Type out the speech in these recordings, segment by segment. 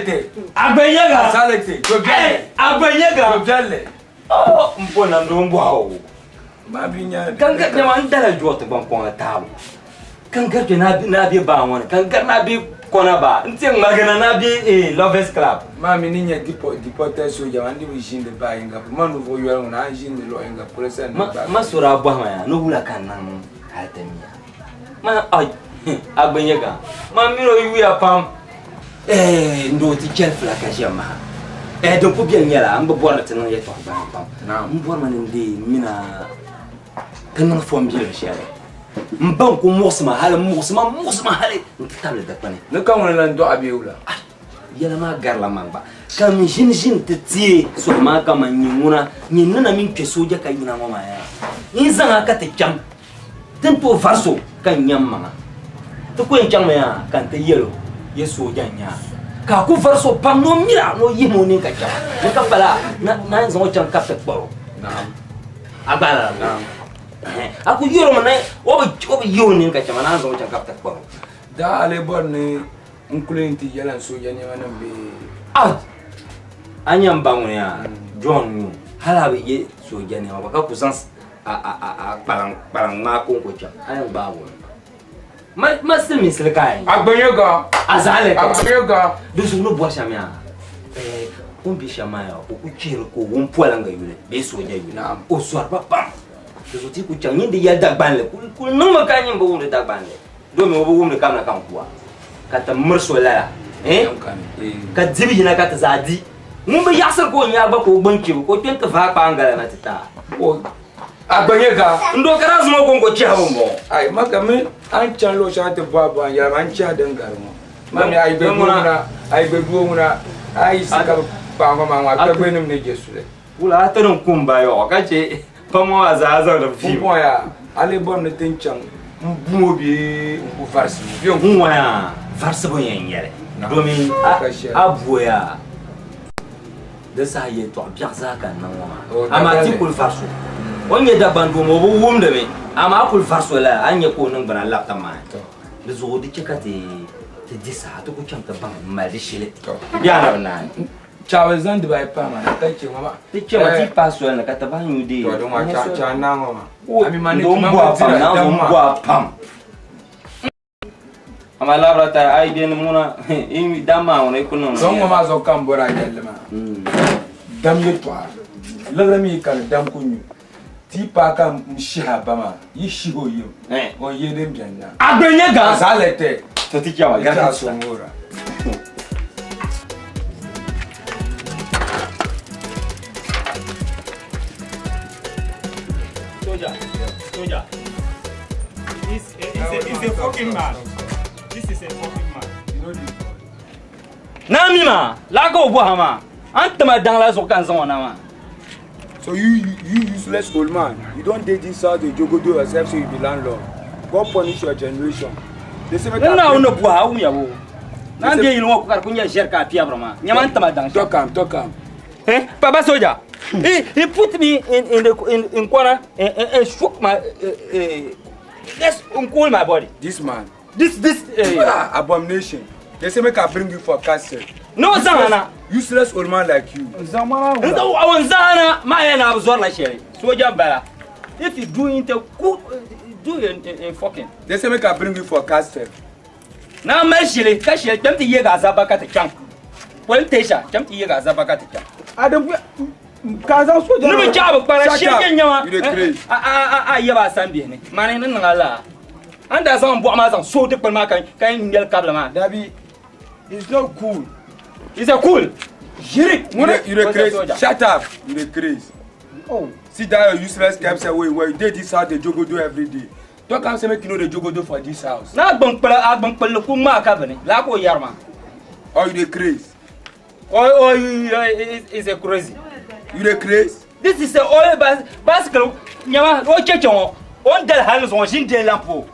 Azalete. Agbenyega. Azalete. Eh, Agbenyega. Jobjelle. Oh, n po namdi n bɔha o. Ma bi nya. Kan gari nyama n dala jɔti gbankɔŋ taabu. Kan gari kpe naa be baa ŋɔ ni, kan gari naa be kɔna baa. N ti yɛn ŋmaligi na naa be eh, Lovers Club. Ma mi ni nya deported soja ma n di bi ʒiindi baa yinga polo. Ma ninvuɣ yɔli ŋuna a ni ʒiindi luɣ yinga polo sani ni baa. Ma so daa bɔhi ma yaa ni wula ka n niŋ hali ti miya. Ma ai Agbenyega, ma mini o yuya pam. Eh, n doo ti chɛli fila ka ʒiya maha. Eh, din ku beni nyɛla n bi bɔri ni ti niŋ yɛtɔɣa gbaliŋ pam. N bɔrimi ni n deei m mini a ti niŋ fom biɛlim shɛli. M ba n-ku muɣisi ma hali, m-muɣisi ma, m-muɣisi ma hali nti tabili dikpuni. Ni ka ŋuni lan dɔɣi bee wula? Ai, yɛla maa garila man gba. Ka n ʒini ʒini ti teei soli maa kaman nyɛ ŋuna nyɛ n ni na mini kpe sooja ka yina ŋɔ maa yaa. N zaŋ a ka ti chaŋ. Ti ni tooi vari so ka n nya m maŋa. Ti ku yɛn chaŋmi yaa ka n ti yɛl o, Ye sooja n-nyɛ a. Ka a ku vari so pam ni o miri a ni o yihim o nini ka chaŋ. Ni ka pala a naan zaŋ o chaŋ ka ti kpar o. A gba lala bɔ? A ku yɛr o mi ni o bi yihi o nini ka chaŋ a naan zaŋ o chaŋ ka ti kpar o. Daa a lee bɔri ni n kuli nti yɛl a n sooja nɛma nim bee? Out! A nya m ba ŋuni yaa, John n-nyɛ o. Hal a bi ye sooja nɛma gba ka ku zaŋ a kpalaŋ kpalaŋ ŋmaa konko chaŋ a yɛn gbaagi o mi ma silimiinsili ka a yɛn Agbenyega a zaɣali ka Agbenyega di zuɣu ni bɔri shɛm yaa o ni be shɛm maa yaa o ku chihiri ka o wum poliŋga yuli bee sooja yuli o zɔri ba pam di zuɣu ti ku chaŋ nyin di yɛli Dagbanli kuli niŋmi ka nyin bi wumdi Dagbanli domi o bi wumdi kamina ka n kuwa ka ti miri so lala ka dibu yina ka ti zaa di Ŋun bi yaɣisiri ka o nya gba ka o gbuni kpibu, ka o kpe nti vaai kpaangala na ti ti a. A gba nyɛ ka. N doo ka daa zaŋ o kɔŋko chɛhibu m-bɔŋɔ. Ai, ma ka mi a ni chaŋ luɣ shɛŋa ti bɔhi bɔhi n-yɛli ma n chɛhi din gari ŋɔ. Ma mi a yi gbe doo ŋuna, a yi gbe doo ŋuna, a yi yiɣisi ka bɛ kpaai ŋɔ maa ŋɔ, a kpɛgbenim ni je suli. Wula a ti niŋ kum ba yɔɣɔ ka chɛ pam ŋɔ maa zaa zaŋdi fiim. Pumpɔŋɔ yaa, a lee bɔri ni ti ni chaŋ m-bu o bee n-ku varisi o bee n-ku. N ŋɔ yaa, varisibu n-yɛn nyɛ li, domin a bu o yaa, di saha yɛltɔɣ biɛɣu zaa ka n niŋ ŋɔ maa. Amaa ti kul varisi o. O ni nyɛ Dagbaŋ doo maa, o bi wumdi mi, amaa a kul varisi o lala, a ni nya ka o niŋgbuna labita maai. Di zuɣu di chɛ ka ti di saha, ti ku chaŋ ti baŋ m-mali di shili bee a na bi naai. Chabi zaŋ dibayi pahi ma ka chɛ ŋɔ maa. Ti chɛ ma ti pahi soli ni ka ti bahi nyu deei. To di ŋɔ cha cha naa ŋɔ maa. A mi ma ni ti ma dira dam maa. Bɔha pam. Amaa labira ta a yi bɛ ni ŋuna dam maa ŋuna i ku niŋ. Zaŋ ŋɔ maa zuɣu ka n bɔri a yɛlli maa. Dam yɛltɔɣa liɣiri mi ka di dam ku nyu. Ti paai ka n shihi a ba maa yi shihi o yim o n ye din beni na. A gba nyɛ gaa. Zaa lɛtɛ. To ti chɛma gari ti so ŋura. Soldier, soldier. This is a fucking man. This is a fucking man. You know this. Naa mi maa, laa ka o bɔha maa, a ni tima daŋ la zuɣu ka n zaŋ o na maa. So you, you useless old man, you don dey this house dey jogodo yourself say you be landlord. God punish your generation. They say make N I Naawuni bring ni bɔha, a wumya boo? Naa n be yili ŋɔ ka di ku nyɛ ʒiɛri ka a piɛbiri maa. Nyama n tima daŋ shɛm. Talk am, talk am. Eh, Papa Soldier, he put me in the in corner and shook my yes, and cool my body. This man. This Ah, abomination. They say make I bring you for castle. No zaŋ na. Useless old man like you. N zaŋ na maa yɛn na bi zɔrila shɛli. Soja bala. If you do it, do in fucking. They say make I bring you for castle. Na mali shili ka shɛli kpɛm ti yeegi azaba ka ti chaŋ. Police station kpɛm ti yeegi azaba ka ti chaŋ. Adam ka zaŋ soja. Ni bi chaɣi bi kpara Shut shɛli up. nyɛ nyɛma. You dey craze. A yaba a sani bihi ni. Mani ni niŋ a laa. An daa zaŋ n bɔɣu maa zaŋ so dikpuni maa ka ŋmɛli kabili maa. Dabi, it's not cool. It's a cool. Ʒiri. You dey craze. Soldier. Shut up. You dey craze. Oh. See that your useless cap say wey where you dey this house dey jogodo every day. Talk am say make you no dey jogodo for this house. Na gbunkpili a gbunkpilli ku ŋmaa ka bini. Laa ka o yɛri maa. Or you dey craze. Oh, you is a crazy. You dey craze. This is a oil bicycle. Nyama, o cheche ŋɔ. O ni dali hali ni zuŋɔ ʒini deli lampo.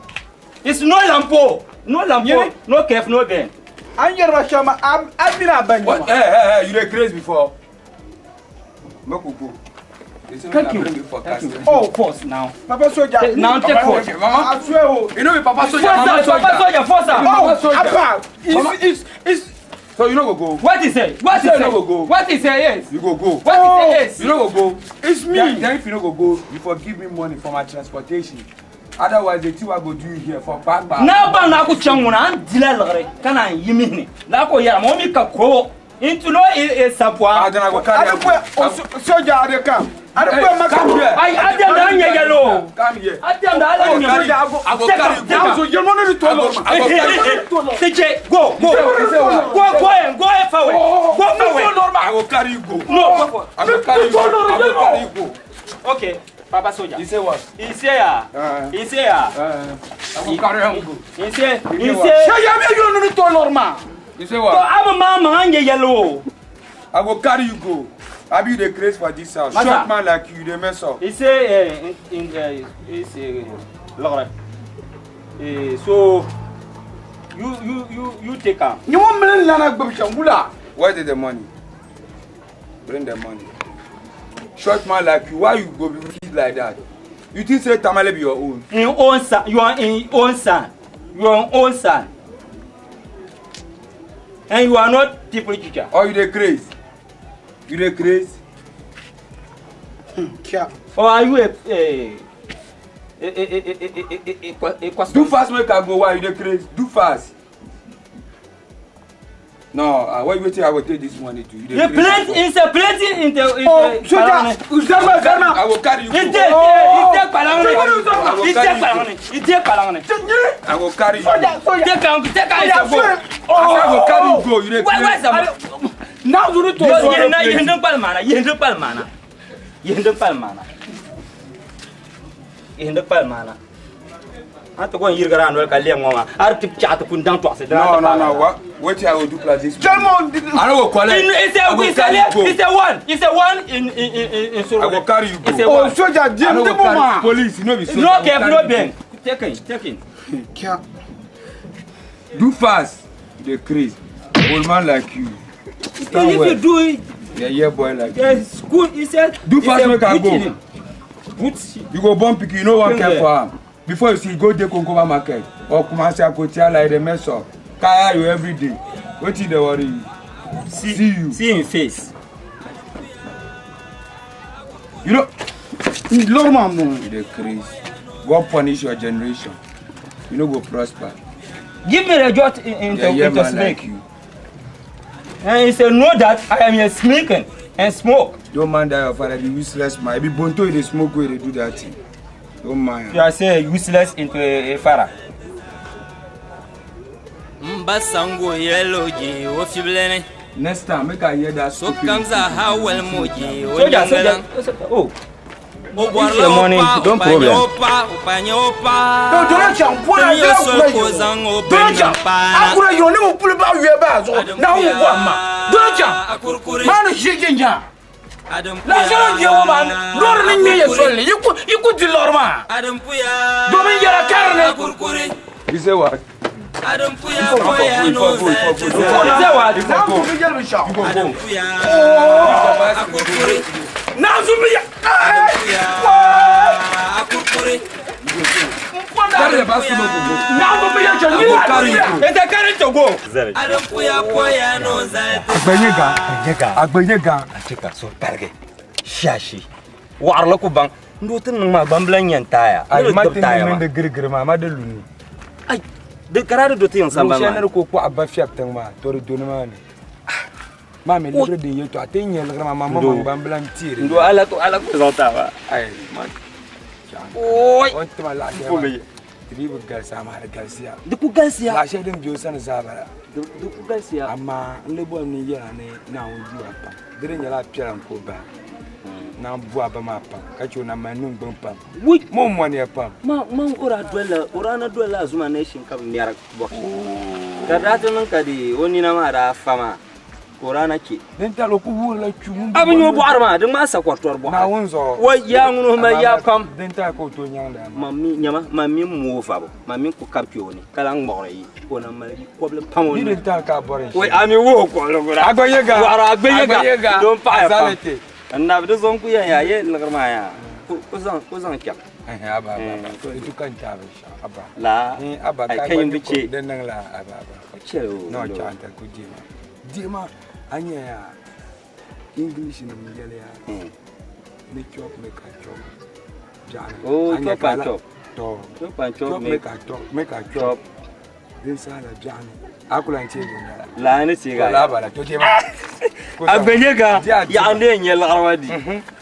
It's no lampo. No lampo. Nyini. No kef, no ben. An yɛri ba shɛm a mini a ba What? nyɛma. Hey, hey, hey, you dey craze before. Make we go. They say make Thank I you. bring you for Thank you. castle. Oh, force now. Papa soja. Now take force. Okay, mama. I swear o. You know be Papa Soldier, Force Mama her, Soldier. Papa soldier, force her. Mama Oh, soldier. Abba, Mama- it's. So you no go go. What is it? What is You it? no go go. What is it? Yes. You go go. What is it? Yes. You no go go. It's me. Then if you no go go, you forgive me money for my transportation. Otherwise, the thing I go do here for back back. Na ba na ku chaŋ ŋuna an dila liɣiri ka naan yimihini la ko yɛra ma o mi ka ko n tulo e sapwa Ah, then I go carry. Ade kwe soja ade kam. Ade kwe maka. Come here. Ai adiam da nya yɛlo Come here. adiam da ala I go nya carry you. I go carry you. Now so you no need to I go I go carry you. Teche go go go go and go far away. Go far away. I go carry you go. No, go I go carry you go. I go carry you go. Okay, Papa Soldier. You say what? He say ya. He say ya. I go carry him go. He say. He what? say. Soja me you no need to normal. You say To what? aba ma ma nya yɛlo I go carry you go. I be the grace for this house. Massa. Short man like you, they mess up. He say in he say lɔgɔrɛ. So you take am. Ni mo mele lana gbeb shangula. Where is the money? Bring the money. Short man like you, why you go be wicked like that? You think say Tamale be your own? In own son, you are in own son. You are own son. And you are not people teacher. Or you dey craze? You dey craze? Kia. Or are you a Do fast make I go. Why you dey craze? Do fast. No, why you waiting? I will take this money to you. You plenty, it's a plenty in the. Oh, soja, uzama zama. I will carry you. It's Go. the I will carry you. Soja, soja. Take am, take am, go. I will carry you go. You dey Why, craze? why, why? Now you need to. Yihindi palmana. Anta go yirgara anol ka lem ngoma. Ar tip chat kun dang tox. No, no, no. What? Wait till I will do plus this. Tell me. I no go collect. It's a I go it's carry you a go. it's a one. It's a one in I go carry you go. It's a Oh, one. soja, I dim no di go carry ma. Police, you no be soldier. No I go cap, carry no you bang. Take it, take it. Kia. go. Do fast. You dey craze. Old man like you. Stand If well. you do it, Yeah, yeah, boy like you. yes, good. He said, Do fast make I go. Put You go born pikin, you no wan care Yeah. for am. Before you see, go dey Konkoba market or Kumasi Akotia like dey mess up. Kaya you every day. Wetin dey worry you? See you. See him face. You know, Lord ma mo. you dey craze. God punish your generation. You no go prosper. Give me the jot in Yeah, yeah, into man like snake. you. And he said, know that I am a smoking and smoke. Don't mind that your father be useless man. If be bonto you dey smoke wey dey do that thing. Don't mind. You are saying useless into a father. Mbasango yellow ji o fiblene. Next time, make I hear that So stupid. comes a howel moji o Soldier, soldier. Oh, O If your money, don't problem. Opa, opa, opa. No, don't jump. What I do? Don't jump. Akura yo ne mo pulu ba wie ba zo. Na wo kwa ma. Don't jump. Ma no shi jinja. La solo je wo ma. Lor ni me ye sol ni. Yiku yiku di lor ma. Adam puya. Do min yara karne. Kurkuri. You say what? Adam puya You for puya go, you no for go, you for go. You say what? Na wo bi jel sha. You go go. Puya. Oh. Akurkuri. Na zu mi ya. Puya. Akurkuri. Carry the basket no go go. Na wo bi ya I go carry you go. It's a carry to go. Adam puya puya no zalti. Agbenyega. Agbenyega. Achika so targe. Shashi. Warla ku bang. Ndotin ma bamblan yan taya. Ai Ndo ma dab tin taya min ma. de girgir ma ma de luni. Ai. De karari do tin samba ma. Lushɛli ko ko a ba fiɛbi tiŋ maa to di doni maa ni. Maa mi liɣiri din yɛ to a ti nyɛ liɣiri maa maa ma Ndo. ma gbambila n teeri. Ndo ala ko ala ko zan ta ba. Ai ma Oi. o ni tima laɣa shɛli Ko maa me. di dii bi galisi amaa di galisiya. Di ku galisiya. Laɣa shɛli din bɛ o sani zaa bala. Di ku galisiya. Amaa n lee bɔri ni n yɛra ni Naawuni yuwa pam di di nyɛla a piɛla n ko bahi. Naan bu a ba maa pam ka che o na mali niŋgbuŋ pam. Wui. Mo mɔniya pam. Ma ma ora dolla ora na dolla azuma nation ka miyar bok. Ka da ta nan ka di o ni na ma da fama. Ora na ke. Din tali o ku wuhirila kpi ŋun bi Abin yo bɔri- buhar ma din ma sa kwartor buhar. Naawuni zuɣu. Wai ya ŋunu ma ya pam. Din tali ka o tooi nyaŋdi a maa. Ma mi nyama ma mi mo fabo ma mi ku kap ni kala ngmɔgri yi ko na mali kobli pam o Ni ni. din tali ka a bɔri n Wai shɛli. ami wo ko lo gura. Agbenyega. Wara agbenyega. Don paɣa pam. Azalete. Annabi di zon ku yan ya ye ligiri maa ya. Ku zaŋ ku zaŋ kpɛm. Eh, aba aba. Itu kan ta ba sha aba. La. Eh, aba Ai ka kan yin gba bice. din niŋ la aba aba. Che o. No cha anta ku di ma. Diɛma a nya yaa English nim yɛliya ni chop make I chop biɛɣuni. Oh, A nya chop ka and la- chop. To. Chop and chop Chop make make I chop, make I chop. Din sahala biɛɣuni. A ku lan teegi n yɛla. Laa ni teegi a Laa bala to diɛma. A gbɛnyɛ ka Di a di. yaɣa ne nyɛ laɣari wa di.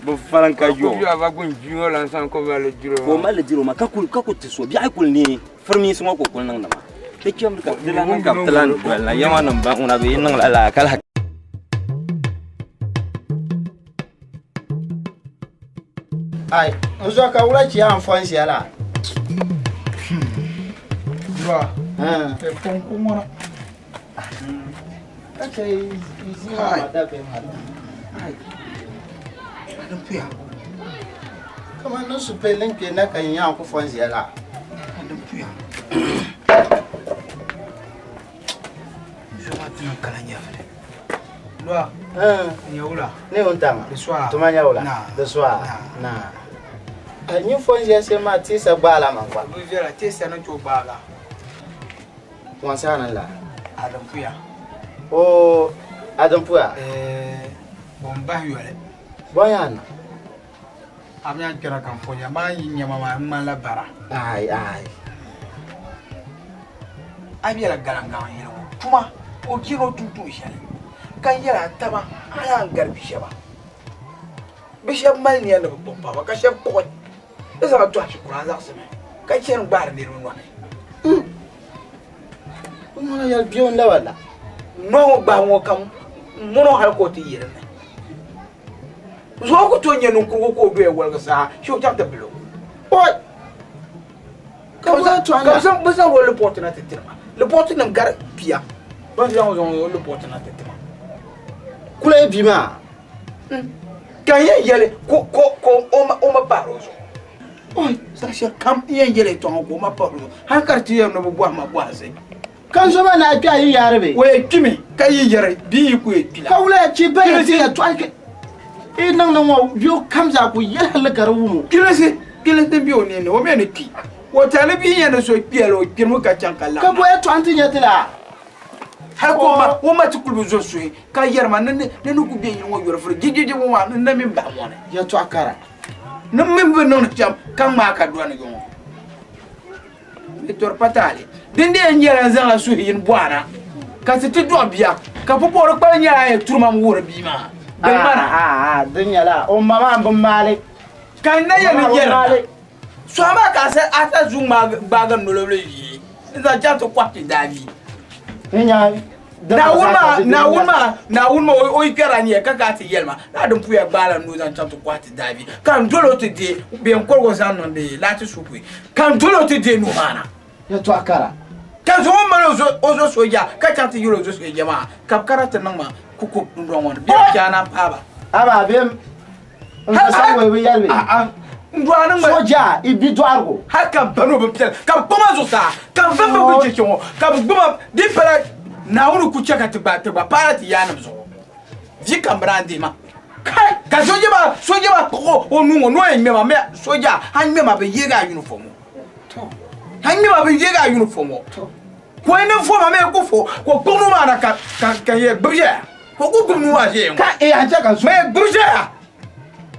Bi faliŋ ka yo. Ko biɛɣu va gun juŋɔ lan san ko mali diro. Ka o mali diro ma ka kuli ka ku ti so biɛɣu kuli ne firimiinsi ŋɔ ka o kuli niŋdi ma. Di chɛmi ka di lan niŋ ka bi ti lan doli na yɛma nim ba ŋuna bi yi niŋla laa ka lahi Ai, n zuɣu ka wula chɛ a n fɔn ʒiya la? Dura. Pɔn ku ŋɔna. Ka chɛ yi ʒii maa ma dabiɛm hali. A din puya. Kamani ni supelli n kpe na ka n nya n ku fɔn ʒiya la. A din puya. Zuɣu maa ti niŋ kala nyɛvili. Lua. Nyɛwula. Ne wuntaŋa. Di sɔa. Tuma nyɛwula. Na. Di sɔa. Na. A nyin fɔn ʒiya shɛm maa teesa gbaala man gba. Bi viɛla teesa ni tooi gbaala. Wansaa ni la. A din puya. Oo, a din puya. Bon bahi yoli. Bon yaa niŋ. A bi nyan kpɛra ka n fɔn ya maa yi nyɛma maa n ŋmanila bara. Ai ai. A bela galangaŋ yili ŋɔ tuma o chɛri o tum tuun shɛli ka n yɛli a taba a yaa n gari bi shɛba. Bi shɛba mali nia ni bi kpuɣi paɣaba ka shɛba kpuɣi di zaŋ tɔhi shikuru a zaɣisimi ka chɛni gbaari niriba nɔhi. N ŋɔna yɛli bɛ o n laba la. Nɔhi ŋɔ gbahi ŋɔ kam mɔnɔ hali ka o ti yi dinni. Zuɣu ku tooi nyɛ ninkurigu ka o doya woligi saha shee o chaŋ ti bili o. Oi! Ka bi zaŋ bi zaŋ o lipɔti na ti tiri ma. Lipɔti nim gari pia. Ban zaŋ zaŋ o lipɔti na ti ti ma. Kula yi bia maa. Ka n yɛn yɛli ko ko ko o ma o ma pahiri o zuɣu. Oi! Saha shɛli kam n yɛn yɛli yɛltɔɣa ŋɔ ka o ma pahiri o zuɣu. Hali ka di ti yɛri ni bi bɔhi ma bɔhisi. Ka n zo maa ni a kpe a yi yaari bɛ? O yɛn kpimi ka yi yɛri bia yi ku yɛn kpi la. Ka wula ya chi ba yɛn ti yɛltɔɣa kpe i niŋdi ŋɔ yo kam zaa ku yɛli hali ka di wum o. Kpilinsi kpilinsi din be o nini ni o mi ni kpi. O tali bia yɛn ni so kpɛli o kpirimi ka chaŋ ka laɣim. Ka bɔ yɛltɔɣa nti nya ti la? Hali ka o ma o ma ti kuli bi zo suhi ka yɛri ma ni ni ni ku be yili ŋɔ yɔri furi jijiji ŋɔ maa ni na mi bahi ŋɔ ni. Yɛltɔɣa kara. Ni mi bi niŋdi shɛm ka ŋmaai ka dɔni ŋɔ. Di tɔri pa taali. Din di yɛn nyɛla n zaŋla suhi yini bɔhi na ka ti ti dɔɣi bia ka pupɔɣiri kpali nyɛla a yɛn turi ma m-wuhiri bia maa. Din ŋmana. Aa, din nyɛla o ma maa m-bi maali. Ka n na yɛn ni yɛri na. Sɔɣu maa ka a sa zu gbaagi n nolobili ʒii n-zaŋ chaŋ ti kɔhi ti daa bia. Naawuni maa, Naawuni maa, Naawuni maa o yi kpɛri a nia ka ka a ti yɛli ma, Naa din puya gbaala n nuu zaŋ chaŋ ti kɔhi ti daa bia, ka n dol o ti deei bee n kɔrig o zaŋ niŋdi laati supu, ka n dol o ti deei nuu maa na. Yɛtɔɣ kara. Ka zaŋ o mali o zo soja ka chaŋ ti yɛl o zo soja maa, ka bɛ kana ti niŋ ma kuko dundɔŋ ŋɔ ni bɛ jaana m-paai ba. Amaa bɛ n zo saŋ bi yɛli bɛ. N dɔɣi ni ŋmani. Soja i bi dɔɣirigu. Hal ka m bani o bimpiɛlli ka bɛ kpa ma zuɣusaa ka n vum bɛ cheche ŋɔ ka bɛ gbubi ma di pala Naawuni ku chɛ ka ti gba ti gba paala ti yaannim zuɣu. Vi ka m bi daa deei ma. Kai! Ka soja maa soja maa kpuɣi o nuu ŋɔ ni o yɛn ŋmɛ ma mɛ soja a ŋmɛ ma bɛ yeegi a uniform ŋɔ. A ŋmɛ ma bɛ yeegi a uniform ŋɔ. Ka o yi ni fo ma mɛ ku fo ka o kpuɣi nuu maa na ka ka ka n yɛ gbubi ʒɛya. Ka o ku gbubi nuu maa ʒɛya ŋɔ. Ka e a chɛ ka so. Mɛ gbubi ʒɛya.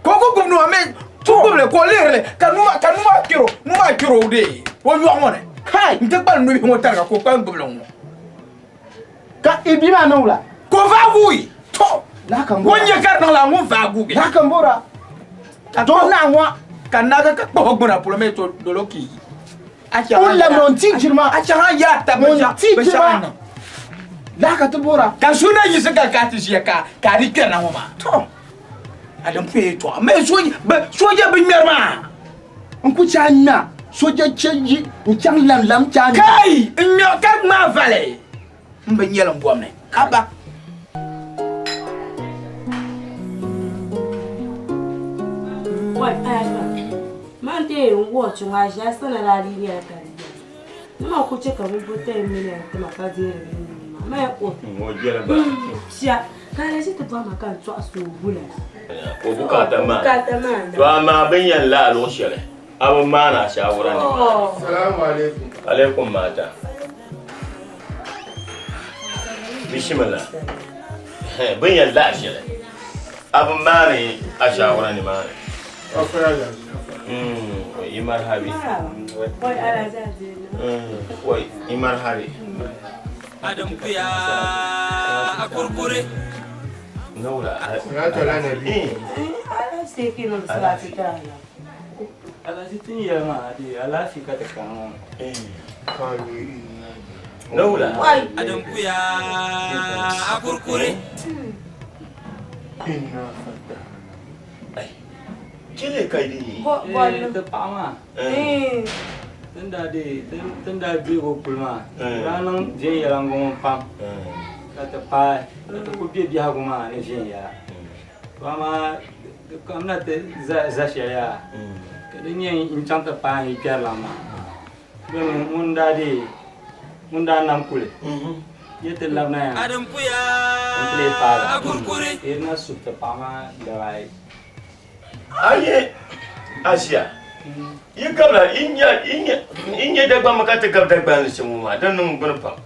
Ka o ku gbubi nuu maa mɛ ku gbubi li ka o lihiri li ka nuu maa ka nuu maa kpɛro nuu maa kpɛro o dee o nyɔɣu ŋɔ ni. Kai! N ti kpalim nubihi ŋɔ tariga ka o kpalim gbubi li ŋɔ. Ka i bia maa niŋ wula? Ka o vaai guui. To! Laa ka n O bɔra. nya ka di niŋ la ŋun vaai guugi. Laa ka n bɔra. Doo naa ŋɔ. Ka naagi ka kpahi o gbuna polo mi to dolo kii. O lamdi o n-ti jilima. A chaŋ a yaa tabi O n-ti binshɛɣu jilima. niŋ. Laa ka ti bɔra. Ka so na yiɣisi ka ka ti ʒiya ka ka a di kpɛri na ŋɔ maa. To! A din puya yɛltɔɣa. Mɛ soja bi ŋmɛri maa. N ku chɛ a ŋma soja chɛ yi n-chaŋ lamlam chɛ a ŋma. Kai! N ŋmɛ ka ŋmaa vali. M bi nyɛli n bom ni. Abba. Wai paya Man ti yɛn watch ŋɔ a ʒiya sana la a dii nyɛla ka di yɛli. Ni ma ku chɛ ka bɛ bo 10 million ti ma ka deeri bɛ nuu maa. Ma yɛn o. Ŋɔ jɛli ba. Pia. Ka a ʒi ti bɔhi ma ka n tɔɣisi o wula. O bukaata maa. Bukaata maa na. To amaa bɛ ni yɛn lahi luɣ shɛli a bi maani a shaawara ni maa. Salamu alaikum. Alaikum maata. Bismillah. Bɛ ni yɛn lahi shɛli, a bi maani a shaawara nimaani. Wai marhabi. Wai marhabi. Adam kuya a kurkure. Naula. Alaafee ti yɛli maa di alaafee ka ti kana ŋɔ. Naula. Adam kuya a kurkure. Chile ka di. Ti paɣa maa. Tin daa di tin daa deegi o kuli maa. Daa niŋ viɛnyɛliŋga ŋɔ pam. Ka ti paai ka ti ku be biɛhigu maa ni viɛnyɛla. To amaa di kamina ti za shɛli yaa ka di nyɛ n chaŋ ti paai n yi kpɛrilan maa. Domi ŋun daa deei ŋun daa nam kuli yi ti labina yaa Adam kuya n ti lee paagi a kurkure. ka yi na subi ti paɣa maa daba ayi. Aye Asia. Yi gabila yi nya Dagbaŋ mi ka ti gabi Dagbaŋ li shɛm ŋɔ maa di niŋ bini pam.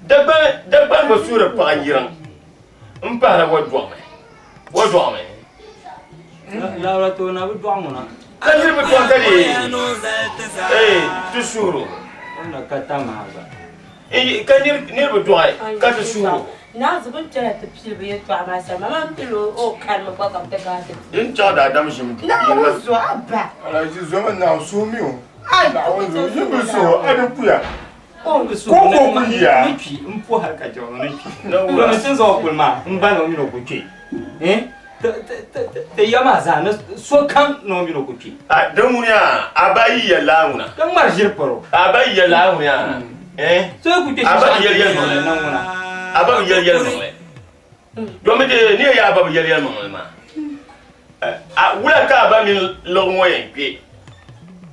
Dagbaŋ Dagbaŋ bi suhiri paɣa yiriŋ m pahila wa dɔɣimi wa dɔɣimi. Laara to na bi dɔɣi ŋuna. Ka niriba dɔɣi ka di ee ti suhiri o. O na ka tamaha gba. Ka niriba dɔɣi ka ti suhiri o. Naanzu bin kpɛla ti pili bi yɛltɔɣa maa shɛm amaa n pili o kanimi gba ka bi ti gaai ti pili. Din chaŋ daadam ʒim du. Naawuni zuɣu a ba. Alaji zomi Naawuni suhu mi o. Naawuni zuɣu yi bi suhu a di puya. Ko ko ku yiya. Ni kpi n po hali ka chɛŋ ni kpi. Domi tin zaŋ o kuli maa n ba ni o mini o ku kpi. Ti ya maa zaa ni sokam ni o mini o ku kpi. Din ŋuni yaa a ba yi yɛli laa ŋuna. Ka ŋmari ʒiri paro. A ba yi yɛli laa ŋuni yaa. So ku kpe A ba bi yɛli yɛlimaŋli yɛlimaŋli. na ŋuna. A ba bi yɛli yɛlimaŋli. Domi di ni yɛ a ba bi yɛli yɛlimaŋli maa. A wula ka a ba mini liɣi ŋɔ yɛn kpe?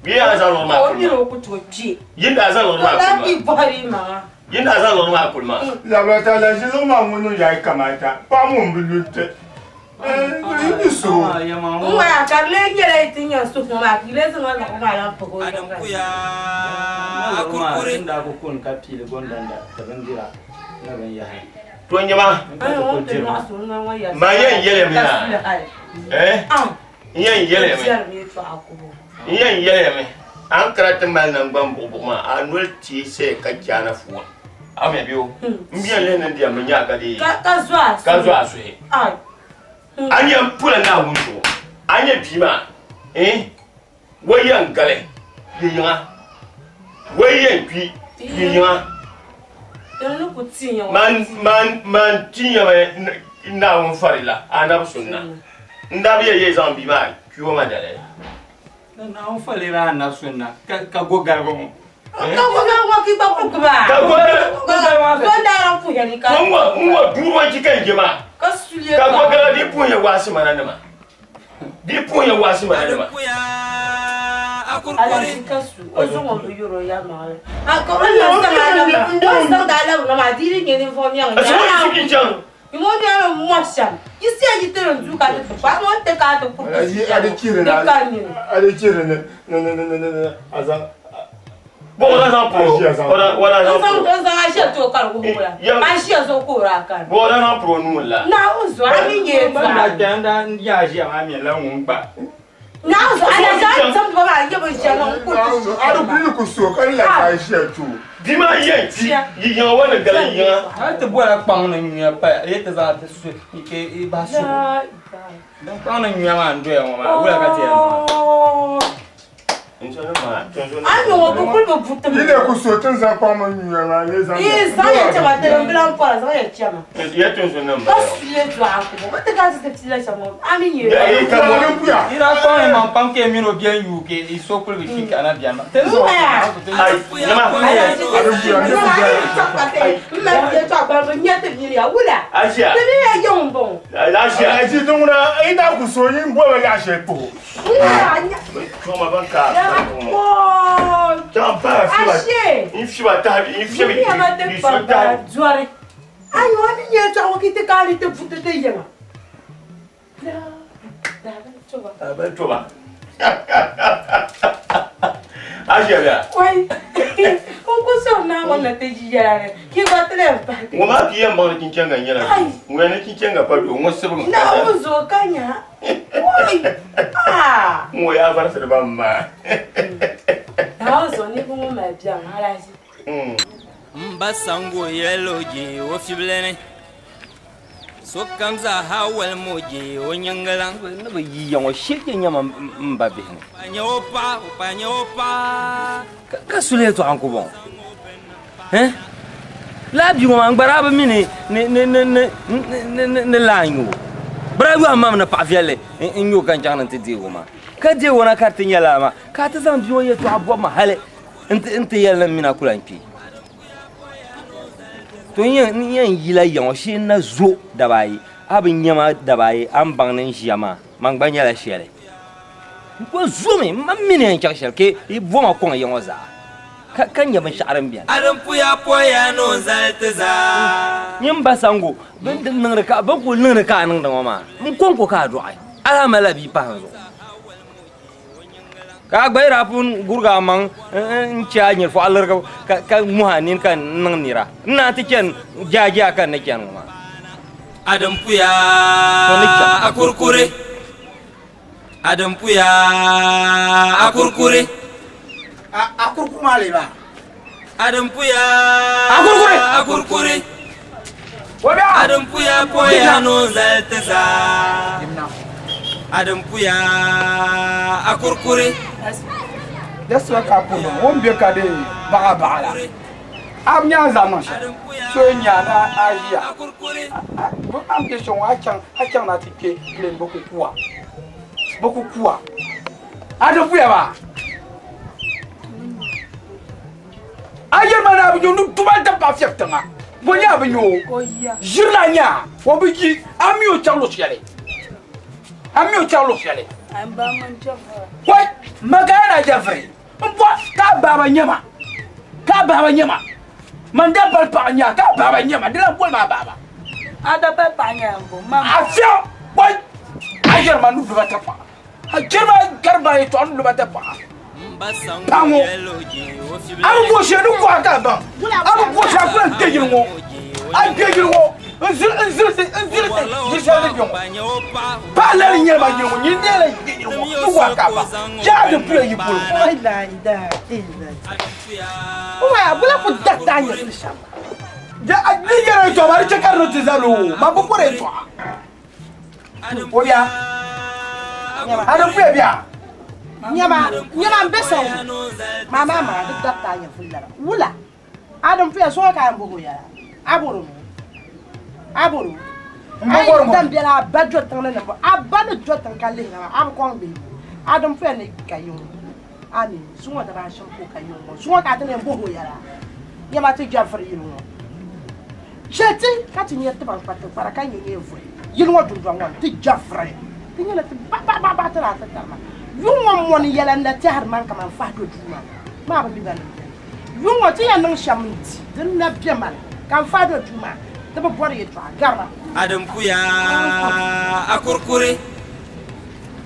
Bee a zaŋ liɣiri maa O kuli mini maa? o ku tooi kpe. Yin daa zaŋ liɣiri maa O daa kuli kpi maa. bɔhiri maŋa. Yin daa zaŋ liɣiri maa kuli maa. Labila ta alaji liɣiri maa ŋun niŋ yayi kamata paɣa ŋun bi lu ti. Yi bi suhu. N ŋɔya ka di lee nyɛla yi ti nya suhu ŋɔ maa ka yi lee zaŋ a liɣiri maa lan pagi o Adam yiŋga. kuya a Liɣiri maa kurkure. tin daa ku kuni ka piili gondanda ti bindira ni binyahari. To nyɛma. N ka ti kuli diri maa. Maa yɛn yɛli mi yaa. Eh? N yɛn yɛli mi. N yɛn yɛli mi. An kara ti mali nangban buɣubuɣu maa a noli teei saya ka chaana fuwa. A mi bɛ o. N biɛni lihi ni diɛm bi nya ka di Ka zo a ka zo a suhi. A nya n pula Naawuni zuɣu. A nya bia maa. Eh? Wa yɛn gali yi yiŋa. Wa yɛn kpi yi yiŋa. Man man man ti nyɛmi Naawuni farila anabi sunna. N daa bi yɛli yɛ zaŋ bia maa kpi o ma dali. Naawuni farila anabi sunna ka go galibu ŋɔ. Ka go galibu ŋɔ ki gba ku gbuba. Ka go galibu. So daa lan puhiya ni ka. N ŋɔ duu ŋɔ chi ka n je maa. Ka suliya Ka go galibu di puhiya waasi mana nima. Di puhiya waasi mana nima. Adam kuya a kurkure. Alaji ka su o zaŋ o bi yɔrɔ ya maŋli. A ka o lan zaŋ alabu o zaŋ da alabu na maa di yi nyɛ ninvuɣu miɛŋ. Asa ŋɔ chi ki chaŋ. Yi ŋɔ nyɛla mɔri shɛm. Yi siya yi tiri n duu ka ti ti kpa. A ŋɔ ti ka ti ku Alaji a di chiri Di na ka nini. a di chiri ni ni ni ni ni ni a zaŋ Bo o daa zaŋ puro. O daa o daa N zaŋ zaŋ puro. n zaŋ a ʒiya ti o ka di wuhi wula. Yɛm. A ʒiya zuɣu ka o daa kani. Bo o daa zaŋ puro nuu la. Naawuni zuɣu a mi nyɛ Ban daa tɔɣa. kpɛya n daa n yaa ʒiya maa mi la ŋun gba. Naawuni zuɣu alaji a ni zamdi ba maa n nyɛ bin shɛli n ku ti A di kuli ku so ka di lahi ka a ʒiya ti o. Bia maa yɛn kpi yi yiŋa wa ni gali yiŋa. Hali ti bɔla kpaŋ ni nyuya paya yi ti zaŋ ti su ke i bahi suhu. Din kpaŋ ni nyuya maa n doya ŋɔ maa wula ka ti yɛn niŋ maa. A ni ŋɔ bi kuli bi buti mi. Yi lee ku so ti ni zaŋ kpaŋ mini nyuya maa lee zaŋ Ii zaŋ ya chɛma ti din bi lan pɔra zaŋ ya chɛma. Ya tunsun nim Ka suya dɔɣi kubo bi ti ka ti ti pila shɛm ŋɔ a mi nyɛ Ya yi ka Naawuni puya. Yi daa kpaŋ yi maŋ pam ka yi mini o biɛni yuui ka yi so kuli bi shi ka na biɛni maa. Ti zuɣu Ai nyɛma. A di puya n di Asia. Asia. Alaji din ŋuna yi daa ku so yi bɔbi laɣa shɛli puhi o. Choma ban ka. Chaŋ pa fiba. N fiba tahi n fiba n so tahi. Ban toba. A ʒiya bɛ? Oi. N ku sɔri Naawuni ni ti ʒi yɛla ni ka yi gba ti lee pahi ti. Ŋɔ maa ka yi yɛn baŋ ni chinchenga n-nyɛla doo. Ŋun yɛn ni chinchenga pa doo, ŋɔ sibimi. Naawuni zuɣu ka nya. Oi! Ah! Ŋɔ yaa varisiri ba m-ma. Naawuni zuɣu niriba ŋɔ mali biɛŋ alahichi. M ba Sango yɛl o je o fibili ni. Sokam zaa ha walim o je o nyiŋgiliŋ. Ni bi yi ya ŋɔ shee je nyama m ba bihi ni. Pa nyɛ o paɣa, o pa nyɛ o paɣa. Ka suli yɛltɔɣa n-ku bɔŋɔ. Eh? Laa bia ŋɔ maa n gba daa bi mi ni ni ni ni ni ni ni ni laa n-nyɛ o. Bɛ daa yɔhim ma mi ni paɣ viɛlli n-nyɛ o ka n chaŋ ni n ti deeg o maa. Ka deeg o na ka di ti nyɛ lala maa, ka a ti zaŋ bia ŋɔ yɛltɔɣa bɔbi ma hali n-ti yɛli ni m mini a ku lan kpi. To n yɛn yila ya ŋɔ shee n na zo daba ayi, a bi nya ma daba ayi a ni baŋ ni n ʒiya maa, man gba nyɛla shɛli. N kuli zomi, m ma mi ni yɛn chaŋ shɛli ka yi bo ma kɔŋ ya ŋɔ zaa ka nya binshɛɣu din beni. A din puya poya ni o zali ti zaa. Nyin ba Sango, bɛ ni kuli niŋdi ka a niŋdi ŋɔ maa, n kɔŋko ka a dɔɣi, a lahi malila bia pahi n zuɣu. Ka a gba yi daa pun gurigi a maŋ n-chɛ a nyirifɔɣu lirigibu ka ŋuhi a nini ka niŋ nira, n naan ti chani jaajaa ka n ni chani ŋɔ maa. A din puya a kurikuri, a din puya a kurikuri. A kurikuri maa lee maa. A din puya a kurikuri. A kurikuri. A din puya poya ni o zali ti zaa. A din puya a kurikuri. Dasiba ka puuni o ni be ka di baɣa baɣa la, a bi nya a zaŋ niŋ shɛli so yi nya a a ʒiya a ni be shɛli ŋɔ a chaŋ a chaŋ na ti kpe plane bɛ ku ku a bɛ ku ku a a di puya maa a yɛri ma ni a bi nya ni duba n-ti paɣa fiɛbi tiŋa bɔ nya a bi nya o ʒiri la nya o bi yi a mi o chaŋ luɣ shɛli a mi o chaŋ luɣ shɛli kɔi magaya na jɛviri n bɔ ka a baaba nyɛma ka a baaba nyɛma man da pali paɣa nya ka a baaba nyɛma di lan boli ma a baaba a da pali paɣa nyɛla n bo ma a fiɛm kɔi a yɛri ma ni duba ti paɣa a jɛri ma gari ba yɛtɔɣa ni duba ti paɣa paɣa ŋɔ a bi bo shɛli ni kɔha ka a baŋ a bi bo shɛli a ku lan kpe yili ŋɔ a kpe yili ŋɔ n zili n zilisi n zilisi yili shɛli ni bɛ ŋɔ paɣa lali nyɛla ma yili ŋɔ nyini nyɛla yili ŋɔ ni kɔha ka a baŋ yaa di pula yi polo. Ni yɛrɛ yɛtɔɣa maa di chɛ ka di ni ti zali o ma bi bɔri yɛtɔɣa. O bia a di puya bia. Nyama nyama n be sɔŋ maa maa maa di dabta a nyɛvuli lala wula a din puya sɔŋɔ ka a yɛn bɔhi o yɛla a bɔri o mi a bɔri o a yi dan biɛla a ba do tiŋ ni niŋbu a ba ni do tiŋ ka lihira maa a bi kɔŋ bihigu a din puya ni ka yi ŋɔ a mi zuŋɔ daba ashɛm ka o ka yi ŋɔ zuŋɔ ka a ti ni yɛn bɔhi o yɛla nyama ti jɛviri yili ŋɔ Chɛ ti ka ti nya tiba n-kpa tikpara ka nya nyee vuhi yili ŋɔ dundɔŋ ŋɔ ni ti jɛviri. Ti nyɛla ti baɣibaɣibaɣi ti daa ti tari ma. Yuŋ ŋɔ mɔni yɛla n-na tɛhiri man kaman fahi do duu maa ni. Maa bi mi ba ni beni. Yuŋ ŋɔ ti yɛn niŋ shɛm n-di din na be mani ka n fahi do duu maa ti bi bɔri yɛtɔɣa gari ba. A din puya a kurikuri.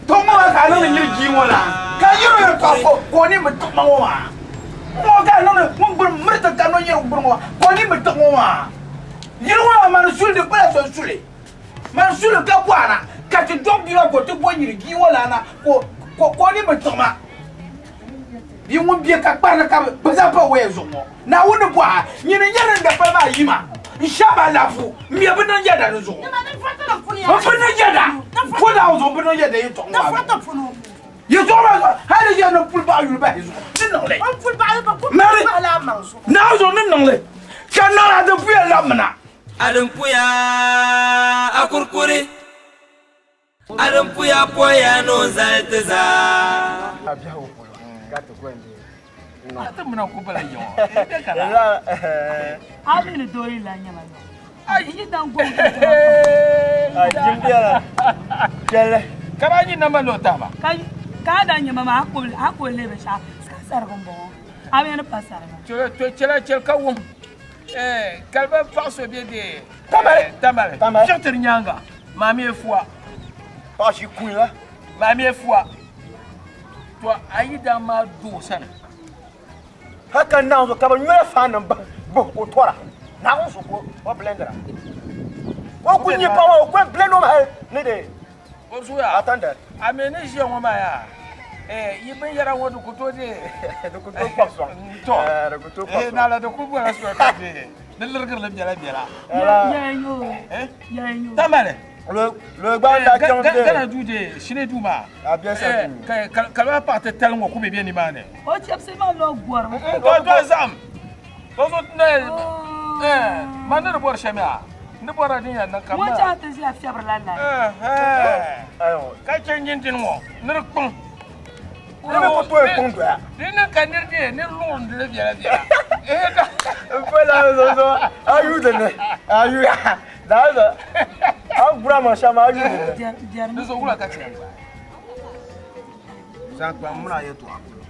To ŋɔ maa ka a niŋdi nyiri jii ŋɔ la ka yɛro yɛtɔɣa ka o ni bi tiɣi ma ŋɔ maa ŋɔ ka a niŋdi ŋun gburi miri ti ka no yɛro gburi ŋɔ ka o ni bi tiɣi ŋɔ maa yiri ŋɔ maa mani suli di kpala so suli mani suli ka bɔhana ka ti dɔɣi bia maa ka o ti bɔ nyiri jii ŋɔ lana ka o ni bi tiɣi ma bia ŋun bɛ ka kparili ka bi zaŋ pa waya zuɣu ŋɔ Naawuni ni bɔha nyini n-nyɛ din dapali maa yima n-shɛb alaafoo m-be bɛ niŋ yɛda di zuɣu. M bi niŋ yɛda po Naawuni zuɣu, m bi niŋ yɛda yɛtɔɣa ŋɔ maa zuɣu. Yɛtɔɣa maa zuɣu hali di yɛli ni m puli baɣa yuli bahi zuɣu ni niŋ li. Mary, Naawuni zuɣu ni niŋ li ka nara din puya labimina. A din puya a kurikuri. A din puya poya ni o zali ti zaa. A mi ni doo yi lan nyɛma yɔ. Yi dan gom Ka ba yi namba ni o tahi ba. Ka a dan nyɛma maa a ku leei binshɛɣu ka sarigi m-bɔŋɔ a mi ni pa sariga. To chɛla chɛli ka wum kaliba paɣa so bɛ bɛ Tamale Tamale chaŋ ti di nyaaŋa Maami Efua. Paɣa ʒi kunya. Maami Efua. To a yi daa maa doo sani. Hali ka naawuni zuɣu ka bɛ nyola faannim bahi bahi ka o tɔra. Naawuni zuɣu ka o blendira. O ku nya paɣa maa o ku yɛn blend o mi hali ni di O zuya. Atanda. A mi ni ʒiya ŋɔ maa yaa, eh, yi binyɛra ŋɔ di ku tooi dee. Di ku tooi kpabi sɔŋ. Tɔ. Eh, di ku tooi kpabi Eh, sɔŋ. naala di ku bɔla soli ka dee. Di lirigiri li biɛla biɛla. Yɛn yo. Yɛn yo. Tamale. Lo gba n-daa chaŋ dee. Gana duu dee, shini duu maa. A bɛ sa Eh, duu. ka ka paɣa ti tali ŋɔ ku be be nimaani. O chɛbisi maa lɔ gɔrimi. To to zaɣim. To so ne eh ma ni di bɔri shɛm yaa. Ni bɔra din yɛn niŋ ka Ŋɔ ma. chaŋ ti ʒiya fiɛbirila lari. Eh ka chɛ nyin dini ŋɔ ni di kpiŋ. Ni mi ku tooi kpiŋ doya. Di niŋ ka niri dee niri luɣiri di li viɛla viɛla. Eh ka. N pala zo zo a yu dinni a yu daa zo a gura ma shɛm a yu dinni. Di zo wula ka chɛ. Zaŋ kpa m mini a yɛltɔɣa polo.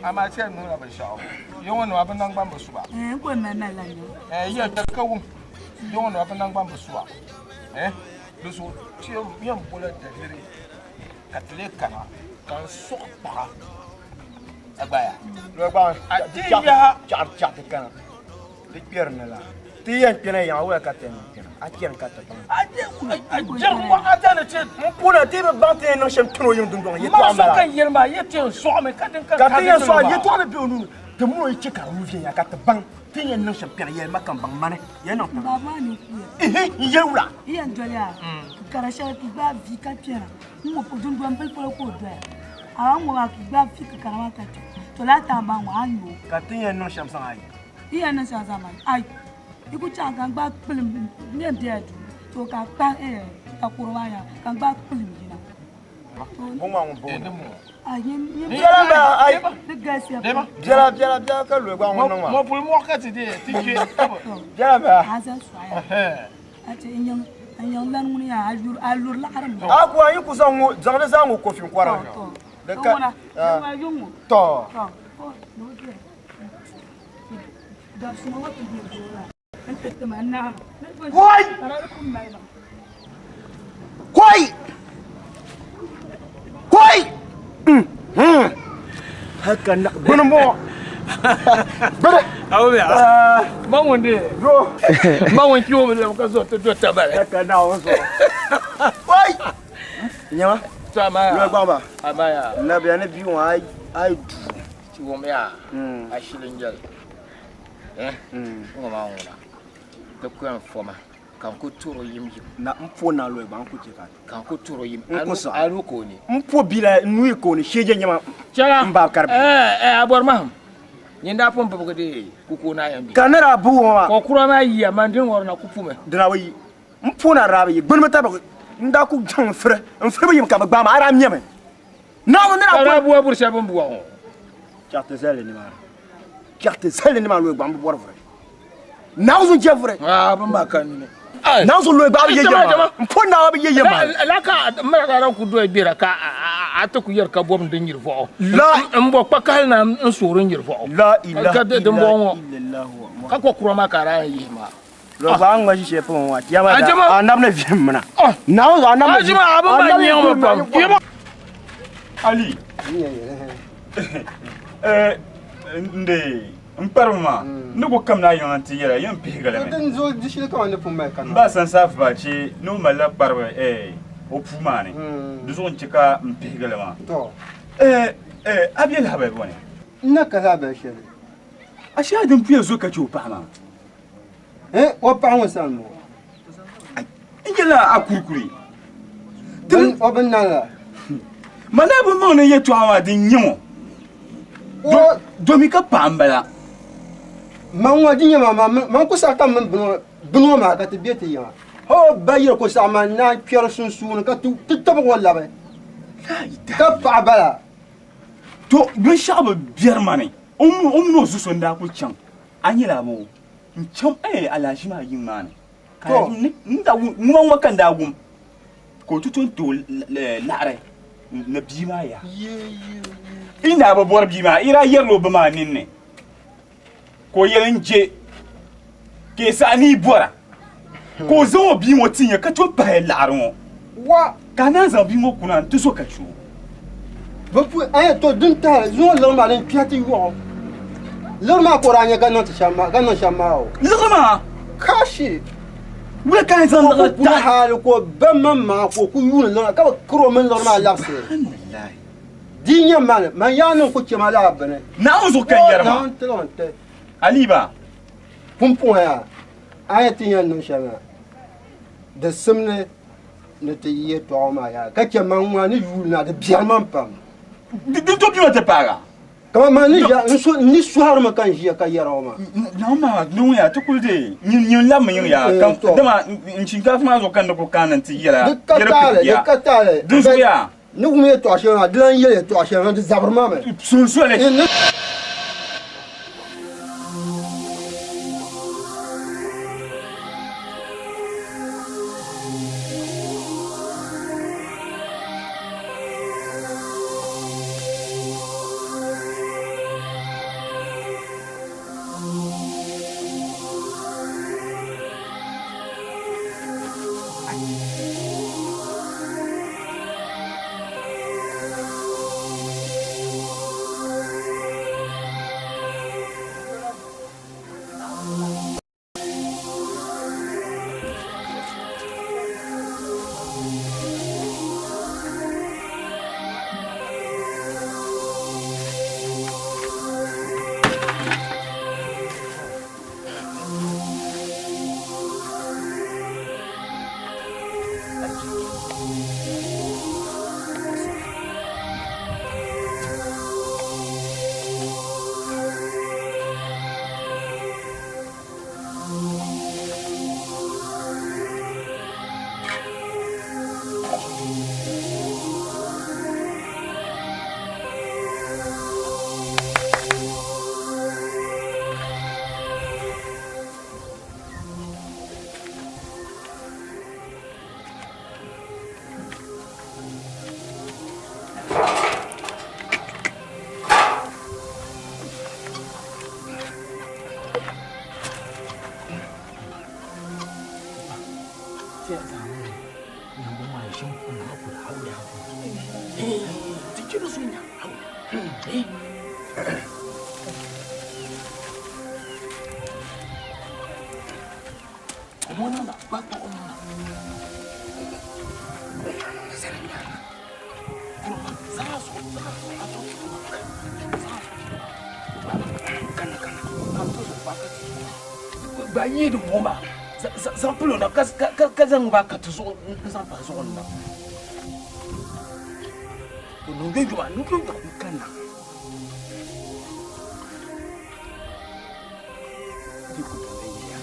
Amaa chɛ niŋla binshaɣu yiŋɔ nima bi naŋgban bi suba. N ko mali mali la nyɛ. Yɛ ka wum yiŋɔ nima bi naŋgban bi suba. Di zuɣu ti yɛn bola daliri ka ti lee kana ka n sɔɣi kpaɣa a gbaya. A ti yaha. Chaɣiri chaɣiri ti kana di kpɛri ni la ti yɛn kpɛna yaŋa wula ka ti yɛn kpɛna a chɛni ka ti baŋ. A jɛri ŋɔ a zani ti. N puuna ti bi baŋ ti yɛn niŋ shɛm kpɛna o yiŋ dundɔŋ yɛltɔɣa Ma n bala. so ka yɛli maa yɛ ti yɛn sɔɣimi ka din ka Ka ti yɛn sɔɣi maa. yɛltɔɣa bi bɛ o nuu ni ti mini o yi chɛ ka di lu viɛnyɛla ka ti baŋ ti yɛn niŋ shɛm kpɛna yɛli ma ka n baŋ mani yɛn niŋ Baba maa ni kuya. Ihi n yɛli wula. I yɛn doli a ka kara shɛli ka gbaai vi ka kpɛna n ŋɔ dundɔŋ bili polo ka o doya a ŋɔ maa ka gbaai vi ka kara maa ka kpɛ to laa time maa ŋɔ a ni yo. Ka ti yɛn niŋ shɛm zaŋ ayi. I yɛn niŋ shɛm zaŋ maa ayi i ku chaŋ ka n gbaai kpilim n yɛn bela duu to ka kpa takoro maa nyaanga ka n gbaai kpilim yina. Ŋɔ maa ŋun booni. Biɛla ba ayi. Di galisiya pam. Biɛla biɛla biɛla ka lo gba ŋun niŋ maa. Mɔpuli mɔɣu ka ti dee ti kpe. Biɛla ba. A zaŋ sɔɣiya. A ti n yiŋ lani ŋuni yaa a luri laɣiri mi. A ku a yi ku zaŋ ŋɔ zaŋ di zaŋ ŋɔ kofi n-kɔri. Tɔ Di ka. ŋuna ŋuna yuŋ ŋɔ. Tɔ. Tɔ o ni o biɛla. Dabisuma ŋɔ ti bɛ doo la n ti tima naam. Koi! Koi! Koi! Haka na gbuni mo. Gbuni. Awo bɛ a. Ma ŋun de. Yo. Ma ŋun kpi o bi lɛbi ka zo ti do tabali. Haka na o zo. Koi! Nyama. To amaya. Lo gba ba. Amaya. Na biya ni bi ŋɔ ai ai du. Ti wum yaa. A shili n-jɛli. Eh? Ŋɔ maa ŋuna. Di ku yɛn foma ka n ku turi o yim yim. Na n po na lo gba n ku chɛ ka. Ka n ku turi o yim. N ku saɣi. A nuu ka o ni. N po bila n nuu ka o ni shee je nyɛma. Chɛla. N baab karibi. Eh eh a bɔri mahim. Nyin daa pun bibigi di kukuo naa yɛn bi. Ka ni daa bi ŋɔ maa. Ka o kura maa yiya man din ŋɔri na ku pumi. Dina bi yi. N po na daa bi yi. Gbuni bi tabi n daa ku chaŋ n firi n firi bi yim ka bi gbaai ma a daa mɛmi. Naawuni ni daa Ka daa bua buri shɛli bini bua ŋɔ. Chaɣ ti zali nimaani. Chaɣ ti zali nimaani lo gba n bi bɔri vuri. Naawuni zuŋ chɛ vuri. Aa bini maa ka nini. Naawuni zuŋ lo gba bi ye yɛm maa. N po Naawuni bi ye yɛm maa. La ka mara ka daa ku doya gbera ka a ti ku yɛri ka bɔbi din nyiri vɔɣu. La n bɔ kpakahali na n soori nyiri vɔɣu. La ilaha Ka din bɔŋɔ ŋɔ. illallah. Ka kɔ kura maa ka a daa yihi maa. Lo gba ŋma ʒi shɛli pɔŋ ŋɔ kiyama da a nabina viɛm mina. Naawuni zuɣu a nabina Ajima a bin ba nyɛ ŋɔ pam. Kiyama. Ali. Eh nde n kparimi maa ni ku kamina a yiŋa nti yɛla yɛn pihigili mi. Din zo di shili ka ni pun mali kana. N ba sansaafu ba che ni o malila kparibi eh o puu maa ni. Di zuɣu n che ka n pihigili maa. To. Eh eh a be lahabali bɔ ni? N na ka lahabali shɛli. A shee a din puya zo ka che o paɣa maa. Eh o paɣa ŋɔ sani ŋɔ. N yɛla a kurikuri. O bin nani la. Ma daa bi maŋ ni yɛtɔɣa maa din nyɛ ŋɔ. Domi ka paɣa m-bala. Man ŋɔ di nyɛ ma man ku saɣi ka mini bini ŋɔ maa ka ti be ti yiŋa. O ba yiri ku saɣi man naan kpɛri sunsuuni ka ti tibigi o labi ka paɣa bala. To binshɛɣu bi biɛri ma ni o mini o zuɣuso n-daa kuli chaŋ a nyɛla bɔ n chaŋ alahiʒi maa yiŋ maa ni. Ka n daa wum, ŋuma ŋɔ ka n daa wum ka o ti to n-ti o laɣiri. Ni bia maa yaa. I daa bi bɔri bia maa, i daa yɛrila o ba maa ninni ka o yɛli n je ka i saɣi ni yi bɔra ka o zaŋ o bia ŋɔ ti nya ka tom pahi laɣiri ŋɔ. Wa! Ka a naan zaŋ bia ŋɔ kuna n-ti so ka chɛ o. Bɛ pu, ɛ, to din tahili, zuŋɔ liɣiri maa din kpɛhi ti yɔɣu. Liɣiri maa ka o daa nya ka niŋ ti shɛm maa, ka niŋ shɛm maa o. Liɣiri maa? Kashi! Wula ka a zaŋ liɣiri tahi? Hali ka o ba maŋmaŋa ka o ku yuuni liɣiri ka bi kiri o mini liɣiri maa labisi. Di yi nyɛ mani, man yaa niŋ ku chɛ ma lala bini. Naawuni zuɣu ka n yɛri maa. Naawuni tiligi n-ti. Aliba. Pumpɔŋɔ yaa, a ni ti yɛn niŋ shɛli maa, di simdi ni ti yi yɛtɔɣa maa yaa ka chɛ man ŋɔ ni yuuni na, di biɛri man pam. Di to bɛ ma ti paag a. Kaman man ni ʒiya, n ni sɔhirimi ka n ʒiya ka yɛra o maa. Naawuni maa ni ŋun yaa ti kuli dee nyin labimi yiŋ yaa, ka dama n shinkaafa maa zuɣu ka n ni kuli kaani nti yɛla Di ka yɛli taali, pili di ya. ka taali. Dinzuɣu yaa. Ni wum yɛtɔɣ shɛli maa, di lan yɛli yɛtɔɣ shɛli maa, di zabiri ma mi. Sunsoli. Gba yi di ŋɔ maa zaŋ pilo na ka zaŋ ba ka ti zuɣu n zaŋ pa zuɣu ni na to niŋ jɔjɔ niŋ jɔjɔ n kanna di ku dɔn yi ya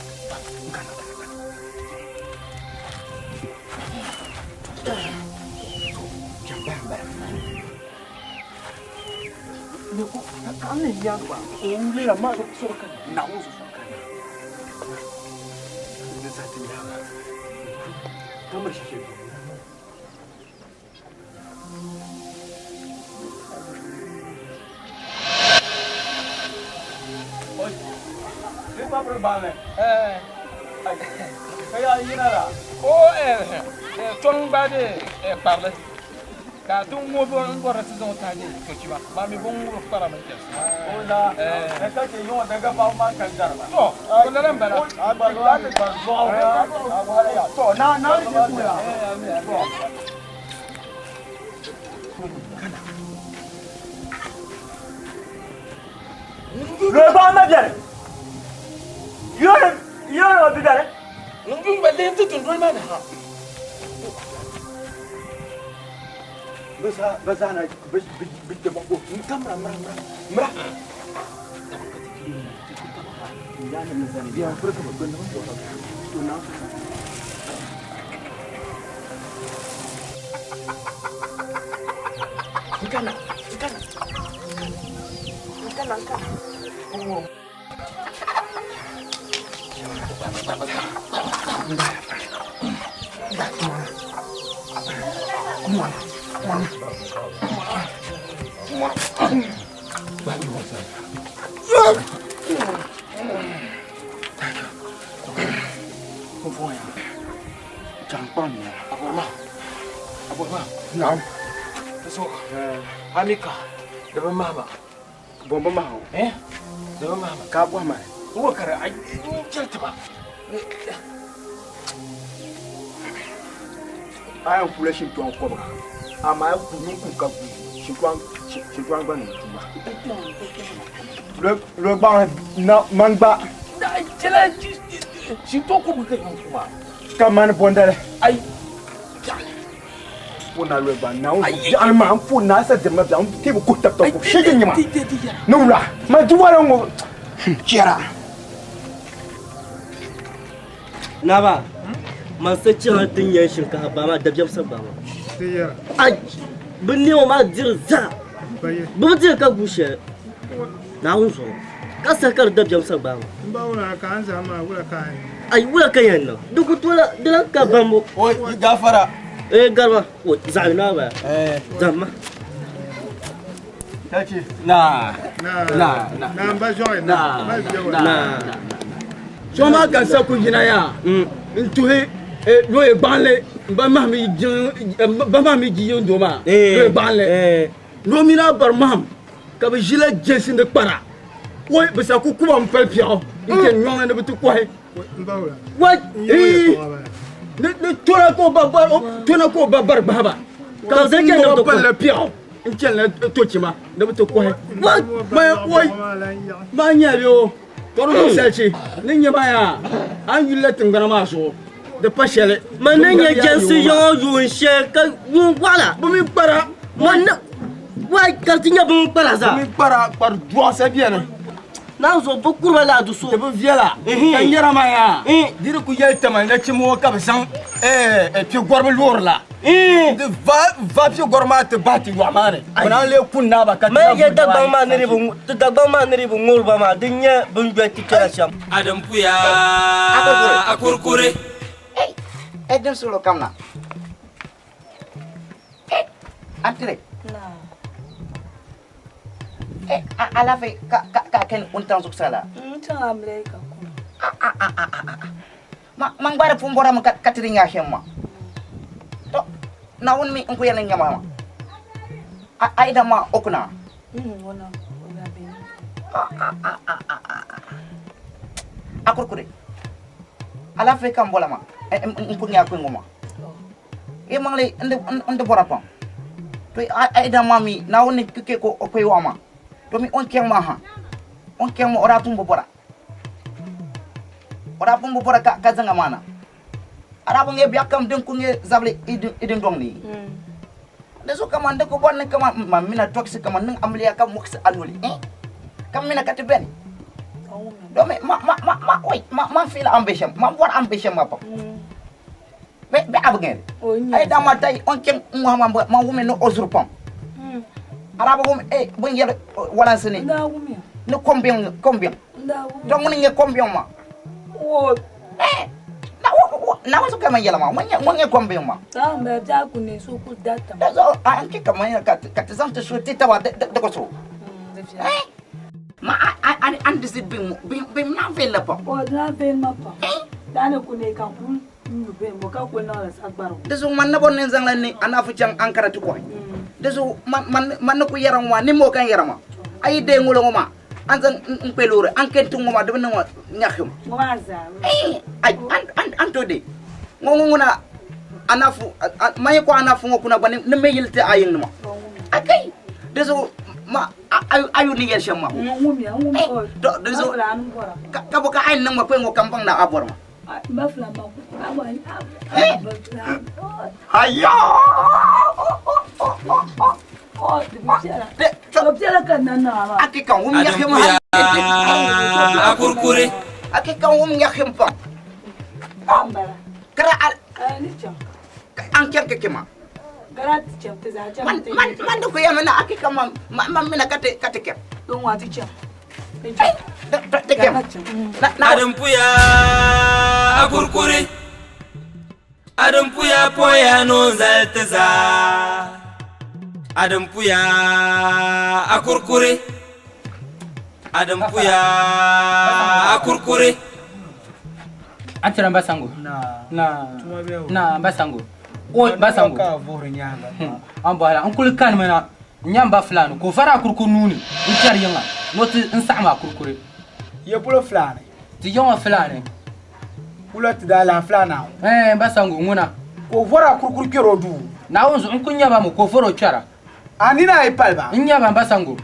n kanna kanna kanna to jamba n bala ne ko ka n ni nyaangi ba o lela ma so ka Naawuni zuɣu ka na ni zaa ti nyaanga ka miri shɛshɛ biɛni. Tɔŋ gba de kparili ka ti ŋubi n bɔri ti zaŋ tahi sochiba maa mi bin ŋubi kpara mi chɛsi to o lala n bala Loyi gbaɣa ma biɛni yɔri o bi biɛni ŋun gba lee ti dundoli maa ni ha Bɛ zaa na bɛ ka mira mira mira mira. Nkana, nkana, nkana, nkana. Naam. Amika, di bi mahima. Bɔn bi mahi o. Eh? Di bi mahima. Ka a bɔhi ma. N wo kari a chɛli ti ma. A yɛn kula shintɔŋ kɔbiga amaa a ku nyin ku ka gu shintɔŋ gba niŋ tuuma. Lo gbaŋ na man gba. Chɛla shintɔŋ kɔbiga ka yɛn ku maa. Ka mani bɔndali. Ayi. Pona lo gba na biɛɣuni maa n pona a sa dirima biɛɣu n teebu kuhi tab tab shege nyima ni wula ma di wala ŋɔ chɛra. Naba man sa chaŋ ti nya shinkafa baa maa dabiɛm sa baa maa. Ai bɛ nɛma maa diri zaa bɛ bi diri ka gu shɛli Naawuni zuɣu ka saha ka di dabiɛm sa gbaai ma. Ai wula ka yɛn niŋ di ku tooi di lan ka bambo. O yi gafara. Ee garima o zaɣ yino a baya damma. Na na na na n ba zɔri na na so maa ka sa ku yina yaa n tuhi looyi gbaŋli n ba mahami ji yiŋ doo maa looyi gbaŋli noo mini a bari maham ka bi ʒila jɛnsi ni kpara woi bi sa ku kuba n pali piɛɣu n chɛni nyɔŋ ni bi ti kɔhi wai ni tona ka o ba bari tona ka o ba bari gbahi ba ka bi zaŋ chɛni ni bi ti kɔhi piɛɣu n chɛni la tochima ni bi ti kɔhi wai woi maa nyɛla o ka di zuɣu salichi ni nyɛ maa yaa a ni yulila tiŋgbana maa zuɣu di pa shɛli man ni nyɛ jɛnsi yiŋɔ yuun shɛli ka yuun waɣila bi mi kpara man ni wai ka di ti nyɛ bi mi kpara zaa bi mi kpara kpari dɔɣisa bɛni naan zuɣu bi kuriba laa di so di bi viɛla ka nyɛra maa yaa di di ku yɛli tamali nachimbi ŋɔ ka bi zaŋ piɛ gɔribi loori la di va piɛ gɔribi maa ti bahi ti yɔɣu maa ni bi naan lee ku naaba ka mali yɛ Dagbaŋ maa ni di bi ti Dagbaŋ maa ni di bi ŋɔri ba maa di nyɛ bin yɔli ti kpɛra shɛm. Adampuya akurkuri. Hey, din solo kam na. Hey, antire. Eh, alaafee ka ka ka ken untan zuɣusaa la. N chaŋ America kuma. Ah ah ah ah ah ah. Ma man gbari pun bɔra mi ka ti di nya shɛm ma. To Naawuni mi n ku yɛli n nyama ma. A a yi ma o kuna. Ŋuna o daa be ni. Ah ah ah ah ah ah. A kurikuri. Alaafee ka n bɔla ma. N ku nya kpe ŋɔ ma. Ye maŋli n di bɔra pam. To a yi maa mi Naawuni ni ke ka o kpe waɣa maa. To mi o ni kpɛŋ maa ha, o ni kpɛŋ maa o daa pun bi bɔra. O daa pun bi bɔra ka ka zaŋ a maa na. A daa bi nya biɛɣu kam din ku nyɛ zabili i dundɔŋ ni. Di zuɣu kaman di ku bɔri ni kaman man mina tɔɣisi kaman niŋ amiliya ka muɣisi a noli, eh? Ka mina ka ti beni. Domi ma ma ma ma oi ma ma fiila a ni be shɛm, ma bɔri a ni be shɛm maa pam. Bɛ bɛ a bi ŋɛli. A yi daa ma tayi o ni chaŋ n-ŋɔhi ma man wumi ni o zuri pam. A daa bi wum eh bɛ ni yɛli walansi ni ni kombiɛŋ kombiɛŋ. To ŋuni n-nyɛ kombiɛŋ maa? Eh Naawuni zuɣu ka man yɛla maa ŋuni n-nyɛ kombiɛŋ maa? Di zuɣu a n chɛ ka man ka ti zaŋ ti suhu ti taba di ku so. Eh ma a ni di zi bɛ naan viɛlli pam. Di zuɣu man na bɔri ni n zaŋla ni anaafu chaŋ Ankara ti kɔhi. Di zuɣu man ni ku yɛra ŋɔ maa nimmoo ka n yɛra maa. A yi deei ŋolo ŋɔ maa, a ni zaŋ n kpe loori, a ni kani tiŋ ŋɔ maa di bi niŋ ma nyaɣisim. Ai, a ni tooi deei ŋɔ ŋɔ ŋuna anaafu, man yi kɔhi anaafu ŋɔ kuna gba ni me yili ti a yiŋnima. Akai! Di zuɣu ma a yu ni yɛli shɛm maa. Di zuɣu ka bɔ ka a yɛn niŋ ma kpe ŋɔ ka m baŋ ni a bɔri ma. Hakika wum nyaxim pam kara an kɛn keke ma man di ku yɛmi na hakika man mina ka ti kɛm Adimpuya akurkuri Adimpuya poya no zali ti zaa. Adin puya a kurkuri. Adin puya a kurkuri. An tira n ba sango. Na. Na n ba sango. O ba sango. An bɔhila n kuli kanimi na n nya n ba Fulani ka o vari a kurikuri nuu ni n kpɛri yiŋa ni o ti n saɣim a kurikuri. Ya polo Fulani? Ti yiŋɔ Fulani. Wula ti daa lahi Fulani a? Ɛɛn n ba sango ŋuna. Ka o vari a kurikuri kpɛri o duu? Naawuni zuɣu n kuli nya ba mi ka o vari o kpɛra. A nini a yi pali ba? N nya ba n ba sango.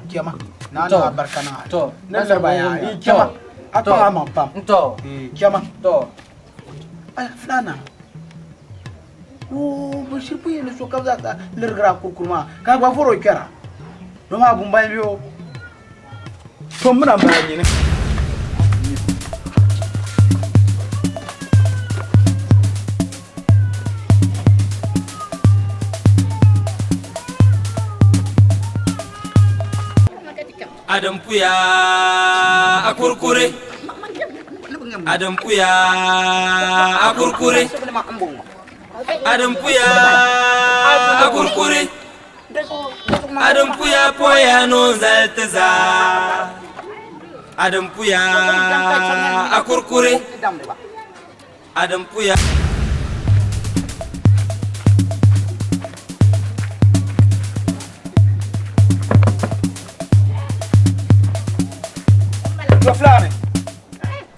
Chɛma, naa niŋ a barika niŋ a. To. Ni liriba yaa, yi chɛma. A kpaŋ a maŋ pam. To. Chɛma. To. Aya, Fulana. Oo, bi shiri pun yɛn ni sokam zaa sa lirigira a kurikuri maa, ka a gba vɔri o kpɛra. Doo maa bumbali bɛ o. To m mina m-bala nyini. Adam puya a kurkure. Adam puya a kurkure. Adam puya a kurkure. Adam puya poya no zali ti zaa. Adam puya a kurkure. Adam puya.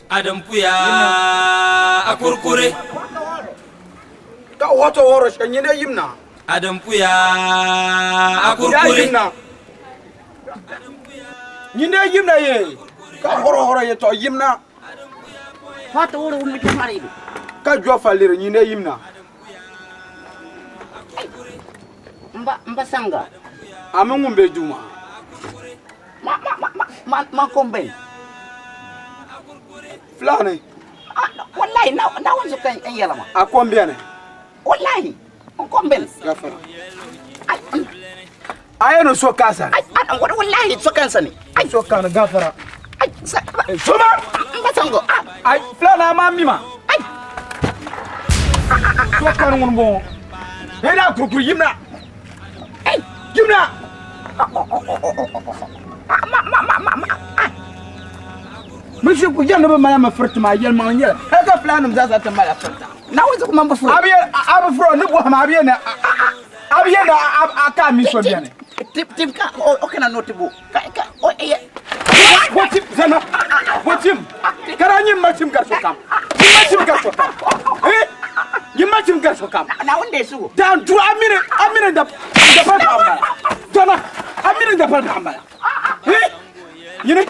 Adam puya a kurkure. Ka woto woro shɛ nyine yimna. Adam puya a kurkure. Ya yimna. Nyine yimna ye. Ka horo horo ye to yimna. Woto woro wummi to faridu. Ka jɔ faliri nyine yimna. Mba mba sanga. A mi ŋun be duu maa. Ma ma ma ma ma komben. Fulani. Wallahi na na wanzu kan en yalama. A kom beni. Wallahi n kom beni. Gafara. A ye no so kasa. Ai wallahi so kansa ne. Ai so kana gafara. Ai sa Soma. Mba sango. Ai fulani a ma mima. Ai. So kan ŋun bɔŋɔ. He daa kurukuru yimna. Ai yimna. Ma ma ma ma ma. Mi shi ku jɛndi bi mala mi firiti maa yɛlimaŋli nyɛla hali ka fulaannima zaa sa ti mala firita. Na wanzu kuma bi furo. A bi a bi furo ni bɔhima a bi yɛn ni a bi yɛn ni a ka a mi so bɛni. Tip tip ka o kana no tibu. Ka ka o ye. Bo tim zana. Bo tim. Kara nyim ma tim gari sokam. Nyim ma tim gari sokam. Eh? Nyim ma tim gari sokam. Na wanda su. Dan du amine amine da da pa ambala. Dana amine da pa ambala. Eh? Yini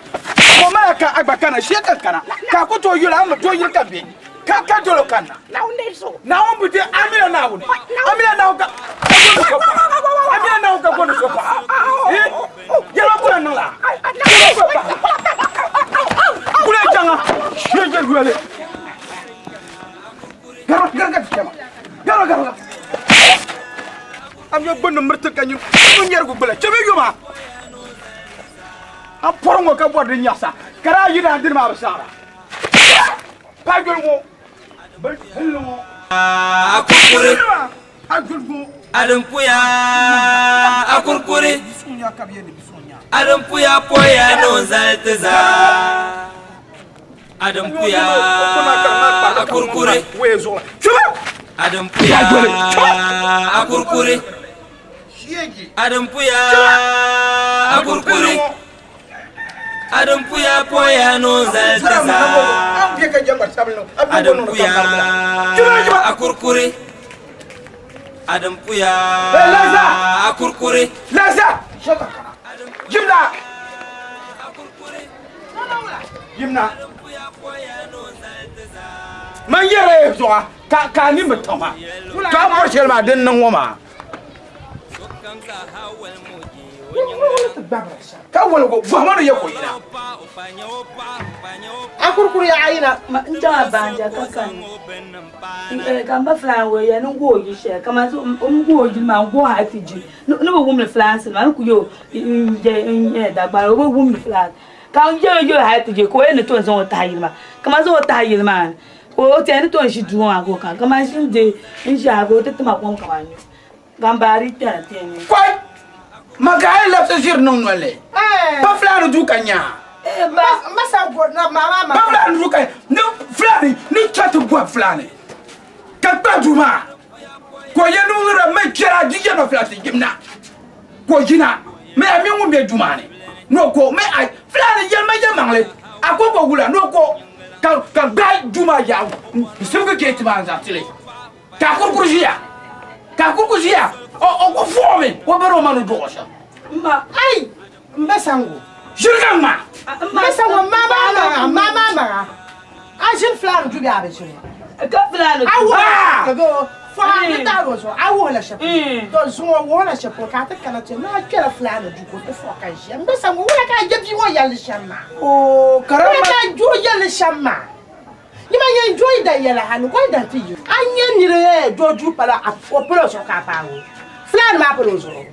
ko mala ka agba kana she kan kana. Ka ko to yula am to yul kan be. Ka ka dolo kana. Na wanda su. Na won bude amine na woni. Amine na ka. Amine na ka gono sopa. Eh? Yelo ko nan la. Yelo ko pa. Kule janga. Shege gule. Garo garo garo chama. Garo garo. Am yo bonno murta kanyu. Mun yergu bula. Chebe yuma. A porongo ka bodi nyasa. Kara yida dir ma basara. Pa gol Bal hello. A kurkure. A gol Adam puya a kurkure. Adam puya poya no zali ti zaa. Adam puya a kurkure. Adam puya a kurkure. Adam puya a kurkure. Adam puya poya no zali ti zaa. Adam puya a kurkure. Adam puya a kurkure. Laza. Jimna. Jimna. Man yɛrɛ zuɣa ka ka ni mi tɔma to a bɔri shɛli maa din niŋ ŋɔ maa ka woligo bɔhima ni yɛ ko yina A kurukuru yaɣa yina. N chaŋ a baanja ka kani ka n ba Fulani wo ya ni n gooi yili shɛli kamani n gooi yili maa n gooi hali ti ji ni bi wumdi fulaansi nima ni ku yɛ n Dagbani o bi wumdi fulaansi ka n yɛ yɛ hali ti ji ka o yɛn ni tom zaŋ o tahi yili maa kamani zaŋ o tahi yili maa ni ka o tiɛhi ni tom ʒi duu maa ka o kana kamani ʒi n deei n ʒi ha ka o ti tima kom ka man nyu. Gambaari kpɛra tɛni. Kɔi! Ma ka a yi labisi ʒiri niŋ noli. Pa fulaani duu ka nya. Pa fulaani duu ka ni fulaani ni chɛ ti bɔbi fulaani ka kpa duu maa ka o yɛ niŋ ra mɛ chɛra di yɛma fulaani ti yimna ka o yina mɛ a mi ŋun bɛ duu maa ni ni o ko mɛ a fulaani yɛlima yɛlimaŋli a ko ko wula ni o ko ka ka gbaai duu maa yaɣa n sibigi geeti maa n zaŋ tili. Ka a kurikuri ʒiya, ka a kurikuri ʒiya, o ku fuɣimi o bari o ma ni duɣ o shɛm. M ba, ai, m ba Sango. Ʒiri ka ŋma. M ba Sango, m ma maa maŋa, m ma maa maŋa. A ʒiri fulaani du bee a bi ʒiri? Ka fulaani du. A wuhi ka o fɔha ni taɣiri o zuɣu, a wuhi la shɛli polo. To zuŋɔ wuhi la shɛli polo ka a ti kana ti ni a kpɛla fulaani du ka o ti fuɣi ka ʒiya. M ba Sango, wula ka a je bia ŋɔ yɛlli shɛm maa? Wula ka a je o yɛlli shɛm maa? Ni ma yɛn dɔyi da yɛla ha ni kɔli dan ti yi. A nya niri yɛ dɔ duu pala a o pala o zuɣu ka a paagi o. Fulaani maa pala o zuɣu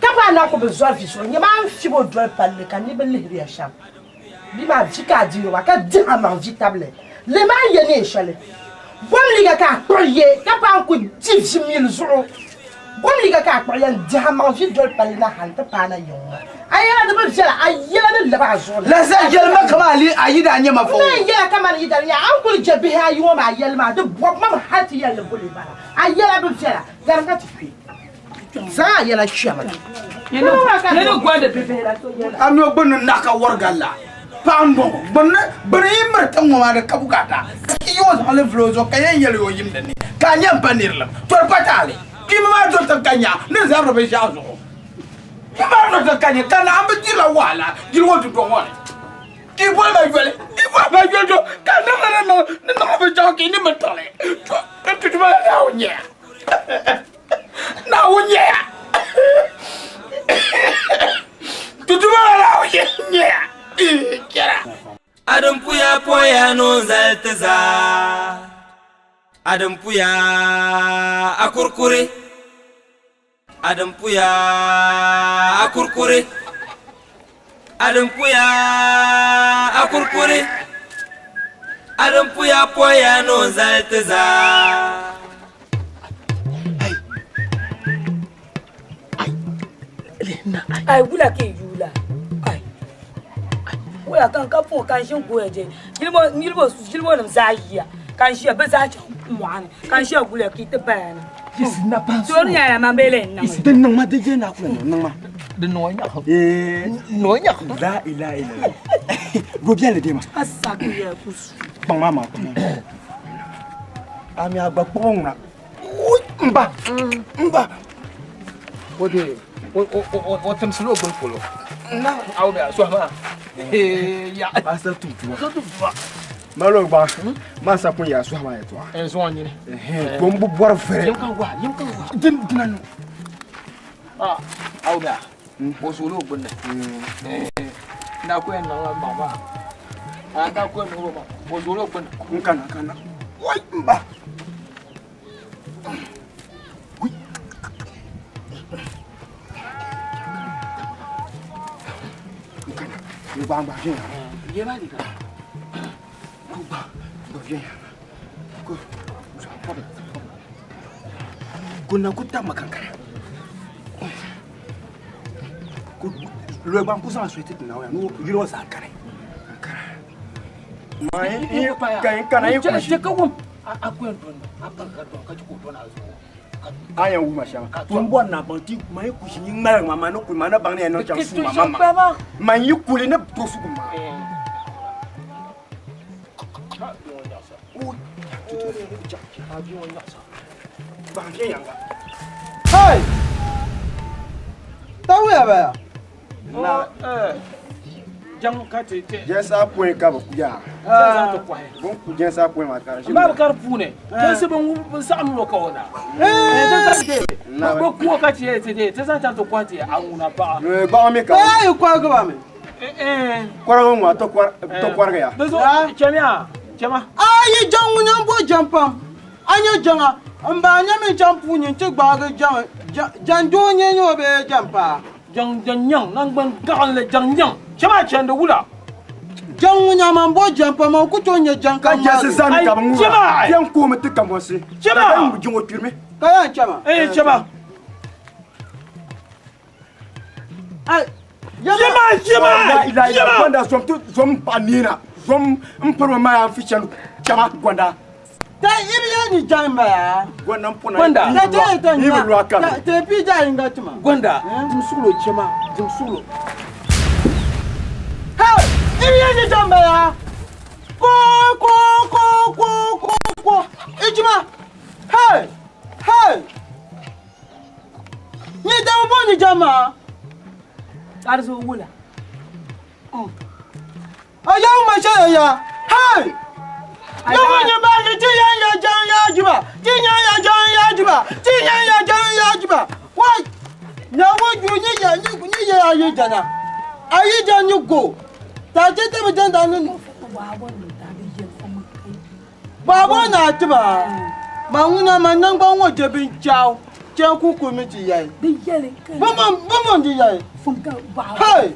ka paai na ku bi zɔri vi zuɣu. Nyama a ni fibi o doli palli ka niriba lihiri ya shɛm. Bia maa vi ka a dihiri o ka dih a maŋ vi tabili. Lihimi a ni yɛ neen shɛli. Bom liiga ka a kpuɣi ye ka paai n-ku di vi mili zuɣu. Bom liiga ka a kpuɣi ya n-dihi a maŋ vi doli palli na hal nti paai na yiŋ ŋɔ. A yɛla di bi viɛla, a yɛla ni lab a zuɣu ni. Lasa yɛli ma kaman a yidana nyɛ ma fo. N naan yɛla kaman yidana nyɛ a, a ni kul je bihi ayi ŋɔ maa yɛli maa, di bɔb ma mi hal ti yɛli ni boli bala. A yɛla bi viɛla, garim ka ti kpe. Zaŋ a yɛla kpɛmi na. A mi o gbunni naɣ ka wɔri galli a paɣa m-bɔŋɔ. Gbunni gbuni yi miri tiŋ ŋɔ maa di ka bukaata. Yi o zaŋ li vuli o zuɣu ka yɛn yɛli o yim dinni ka a nya m-pa nirilim. To di pa taali. Kpiimba maa doli tiŋ ka nya ni zabiri binshɛɣu zuɣu. Kpiimba maa doli tiŋ ka nya ka naɣim bi dirila wahala yili ŋɔ dundɔŋ ŋɔ ni. Ka yi boli ma yoli, yi boli ma yoli to ka niŋli ni niŋ ni niŋli binshɛɣu ka yi ni mi tiŋli. To n tutuma la Naawuni nyɛya. Naawuni nyɛya. Tutuma la Naawuni nyɛya. Chɛra. A din puya poya ni o zali ti zaa. A din puya a kurikuri. A din puya a kurikuri. A din puya a kurikuri. A din puya poya ni o zali ti zaa. Ai wula ka yi yuula ai wula ka n ka puhi ka n ʒini goya je yilibo nim zaa yiya ka n ʒiya bi zaa chaŋ mɔɣuni ka n ʒiya guliya ka yi ti baya na toori nyɛla man bee lee niŋ din niŋ ma di je na kula niŋ ma di niŋ o nyaɣa niŋ o nyaɣa la ilaha illallah go biɛli di ma a saki ya ku su kpaŋ maa maa kpaŋ a mi a gba kpuɣi ŋuna mba mba o de o timsila o gbuni polo na awo bɛ a sohi maa ya asa tum tuma so tum tuma malo gba ma sa kun ya sohi maa yɛltɔɣa n zuŋɔ nyini to n bi bɔri viri yim ka wa yim ka wa din dina no ah awo bɛ a o suuli o gbunni na ko yɛn niŋ la gbaŋ maa a na ko yɛn niŋ maa o suuli o gbunni n kana kana wai mba n gba gba viɛnyɛla ye maa liiga ko gba gba viɛnyɛla ko ko na ku tabima kankara ko lɔi gba n ku zaŋ so ti na ni yili ŋɔ zaa kani maa yi ka yi kana yi kushi ka wum a ku yɛn dɔnni a pa ka dɔn ka chɛ ka o dɔn a zuɣu a yɛn wuma shɛm to n bɔri na baŋ ti ma yi kushi yi ŋmaligi ma ma ni kuli ma ni baŋ ni yɛn niŋ shɛm su ma ma ma ma yi kuli ni to sugu ma Hey! Tawiya baya. Na jaŋ ka ti ti jɛnsa pɔi ka bi kuya zaŋ ti kɔhi bun ku jɛnsa pɔi maa ka di maa bi ka di puuni jɛnsi bin saɣim lo ka o na bi kuo ka ti ti ti zaŋ chaŋ ti kɔhi ti a ŋuna paɣa gbaɣa mi ka Ee, kɔrigi ba mi. kɔrigi ŋɔ to kɔrigi ya di zuɣu chɛmiya chɛma A yi jaŋ ŋun yɛn bo jɛm pam, a nyɛ jaŋa, m ba a nya mi jaŋ puuni nti gbaagi jaŋ jandoo nyɛ nyɛ o bee jɛm paa? Jaŋ jaŋ nyaŋ naŋgban gaɣinli jaŋ nyaŋ chɛma chɛndi wula. Jaŋ ŋun nya man bo jɛm pam, o ku tooi nyɛ jaŋ ka kam jɛnsi maa zaa mi ka bi ŋuna Chɛma! bɛn koomi ti kambɔnsi Chɛma! ka bɛn ŋubi jiŋ o kpirimi. Ka yan chama? Eh chama. Ai. Yema yema. La Yema. Gwanda zom tu zom pa nina. Zom mparo ma ya fi chanu. Chama gwanda. Ta ibi ya ni jamba ya. Gwanda mpona. Gwanda. Ta ta ta Ibi lwa kan. Ta ta pi ja inga tuma. Gwanda. Dim sulo chama. Dim sulo. Hey, ibi ya ni jamba ya. Ko ko ko ko ko ko. Ijima. Hey. Hey. Ni da bo ni jama. Arzo wula. Aya ma sha ya. Hey. Yawo ni ba ni ti yan ya jan ya jiba. Ti yan ya jan ya jiba. Ti yan ya jan ya jiba. Wai. Na wo ju ni ya ni ni ya ayi jana. Ayi jan ni go. Ta je te bi jan da ni. Babo na tiba. Ma nguna ma nan gba wo je bin chao. Chen ku ku mi ti yayi. Di yele. Bomo bomo di yayi. Funka ba. Hey.